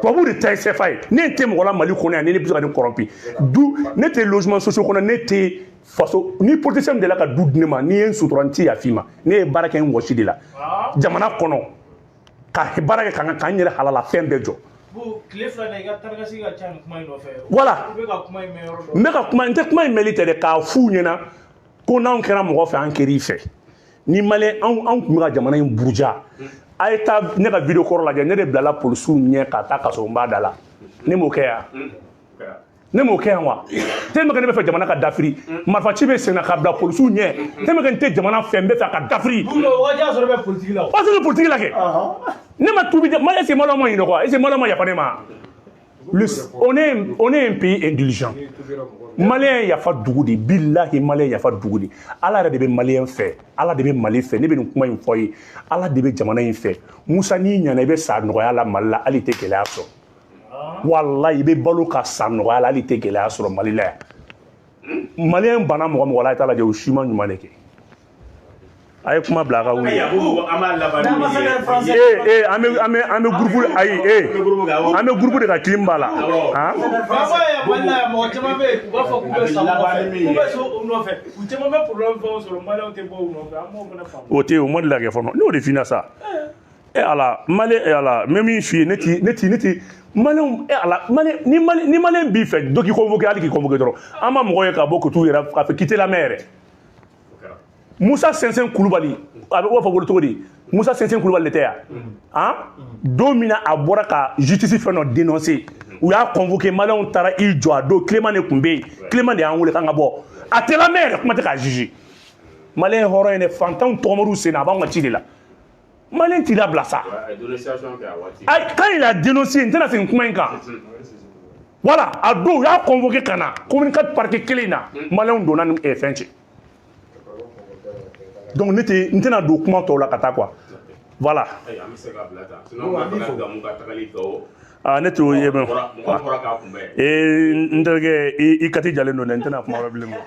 tubabu de ta ye CFA ye. Ne tɛ mɔgɔ la Mali kɔnɔ yan ni ne bɛ se ka ne corrompu. Du ne tɛ logement sociaux kɔnɔ, ne tɛ faso ni politicien min delila ka du di ne ma. N'i ye n sutura, n ti yafa i ma. Ne ye baara kɛ n wɔsi de la jamana kɔnɔ, ka baara kɛ ka n yɛrɛ halala fɛn bɛɛ jɔ. Tile fila in, i ka tarakasi ka ca nin kuma in nɔfɛ. Voilà. I bɛ ka kuma in mɛn yɔrɔ dɔ. N bɛ ka kuma, n tɛ kuma in mɛnli tɛ dɛ, k'a f'u ɲɛna ko n'anw kɛra mɔgɔ fɛ, an kɛr'i fɛ. Ni malien, anw tun bɛ ka jamana in buruja. A ye taa ne ka vidéo kɔrɔ lajɛ, ne de bilala polisiw ɲɛ ka taa ka sɔrɔ n b'a da la. Ne m'o kɛ yan, ne m'o kɛ yan wa? Tellement que ne bɛ fɛ jamana ka dafiri, marifaci bɛ sen na ka bila polisiw ɲɛ. Tellement que n tɛ jamana fɛ, n bɛ fɛ a ka dafiri. O wagati y'a sɔrɔ i bɛ politique la o. O y'a sɔrɔ politique la kɛ. Ne ma tuubi, ma est ce que malien ma ɲinɛ quoi? Est ce que malien ma yafa ne ma? Le, on est un pays indulgent. Malien yafa dugu de, bilahi, malien yafa dugu de. Ala yɛrɛ de bɛ malien fɛ, Ala de bɛ Mali fɛ. Ne bɛ nin kuma in fɔ ye, Ala de bɛ jamana in fɛ. Musa, n'i ɲɛna, i bɛ sa nɔgɔya la Mali la, hali i tɛ gɛlɛya sɔrɔ. Walayi, i bɛ balo ka sa nɔgɔya la, hali i tɛ gɛlɛya sɔrɔ Mali la yan. Malien banna mɔgɔ mɔgɔ la, i t'a lajɛ, o si ma ɲuman de kɛ. A ye kuma bila a ka wuli. An b'a laban ni Ee ee, an bɛ groupe, ayi, ee, an bɛ groupe de ka clim b'a la han. Faama ye Mali la yan, mɔgɔ caman bɛ yen, u b'a fɔ k'u bɛ sa nɔfɛ, k'u bɛ so u nɔfɛ, u caman bɛ problème fɛnw sɔrɔ, maliyɛnw tɛ bɔ u nɔfɛ, an b'o fana faamu. O tɛ yen, o ma deli ka kɛ fɔlɔ. Ne y'o de f'i ɲɛna sa. E Ala, mali, e Ala, n bɛ min f'i ye, ne ti maliyɛnw, e Ala, mali ni mali ni maliyɛn b'i fɛ, dɔ k'i convoqué, hali k'i convoqué dɔrɔn, an ma mɔgɔ ye ka bɔ ka t'u yɛrɛ k'a fɛ k'i tɛ lamɛn yɛrɛ. Musa Sɛnsɛn Kulubali, a bɛ o b'a fɔ bolo cogo di? Musa Sɛnsɛn Kulubali de tɛ yan han? Don min na a bɔra ka justice fɛn dɔ dénoncer, u y'a convoqué, maliyɛnw taara i jɔ. A don Clément de tun bɛ yen, Clément de y'an wele k'an ka bɔ. A tɛ lamɛn yɛrɛ, kuma tɛ k'a juger. Maliyɛn ye hɔrɔn ye dɛ, fantanw tɔgɔmariw sen na, a b'anw ka ci de la. Maliyɛn t'i labila sa. A ye dénonciation kɛ a waati. Ayi, quand il a dénoncé, n tɛna segin kuma in kan. Voilà, a don u y'a convoqué ka na commune 4 parquet kelen in na, maliyɛnw donna ni fɛn cɛ. Donc ne tɛ, n tɛna don kuma tɔw la ka taa quoi, voilà. Ayi, an bɛ se k'a bila tan, sinon an b'a fɛ ka Gamu ka tagali Gawo. Ah, ne t'o ye mɛ. Mɔgɔ bɔra k'a kunbɛn. Ee, n terikɛ, i kati jalen don dɛ, n tɛna kuma wɛrɛ bilen quoi.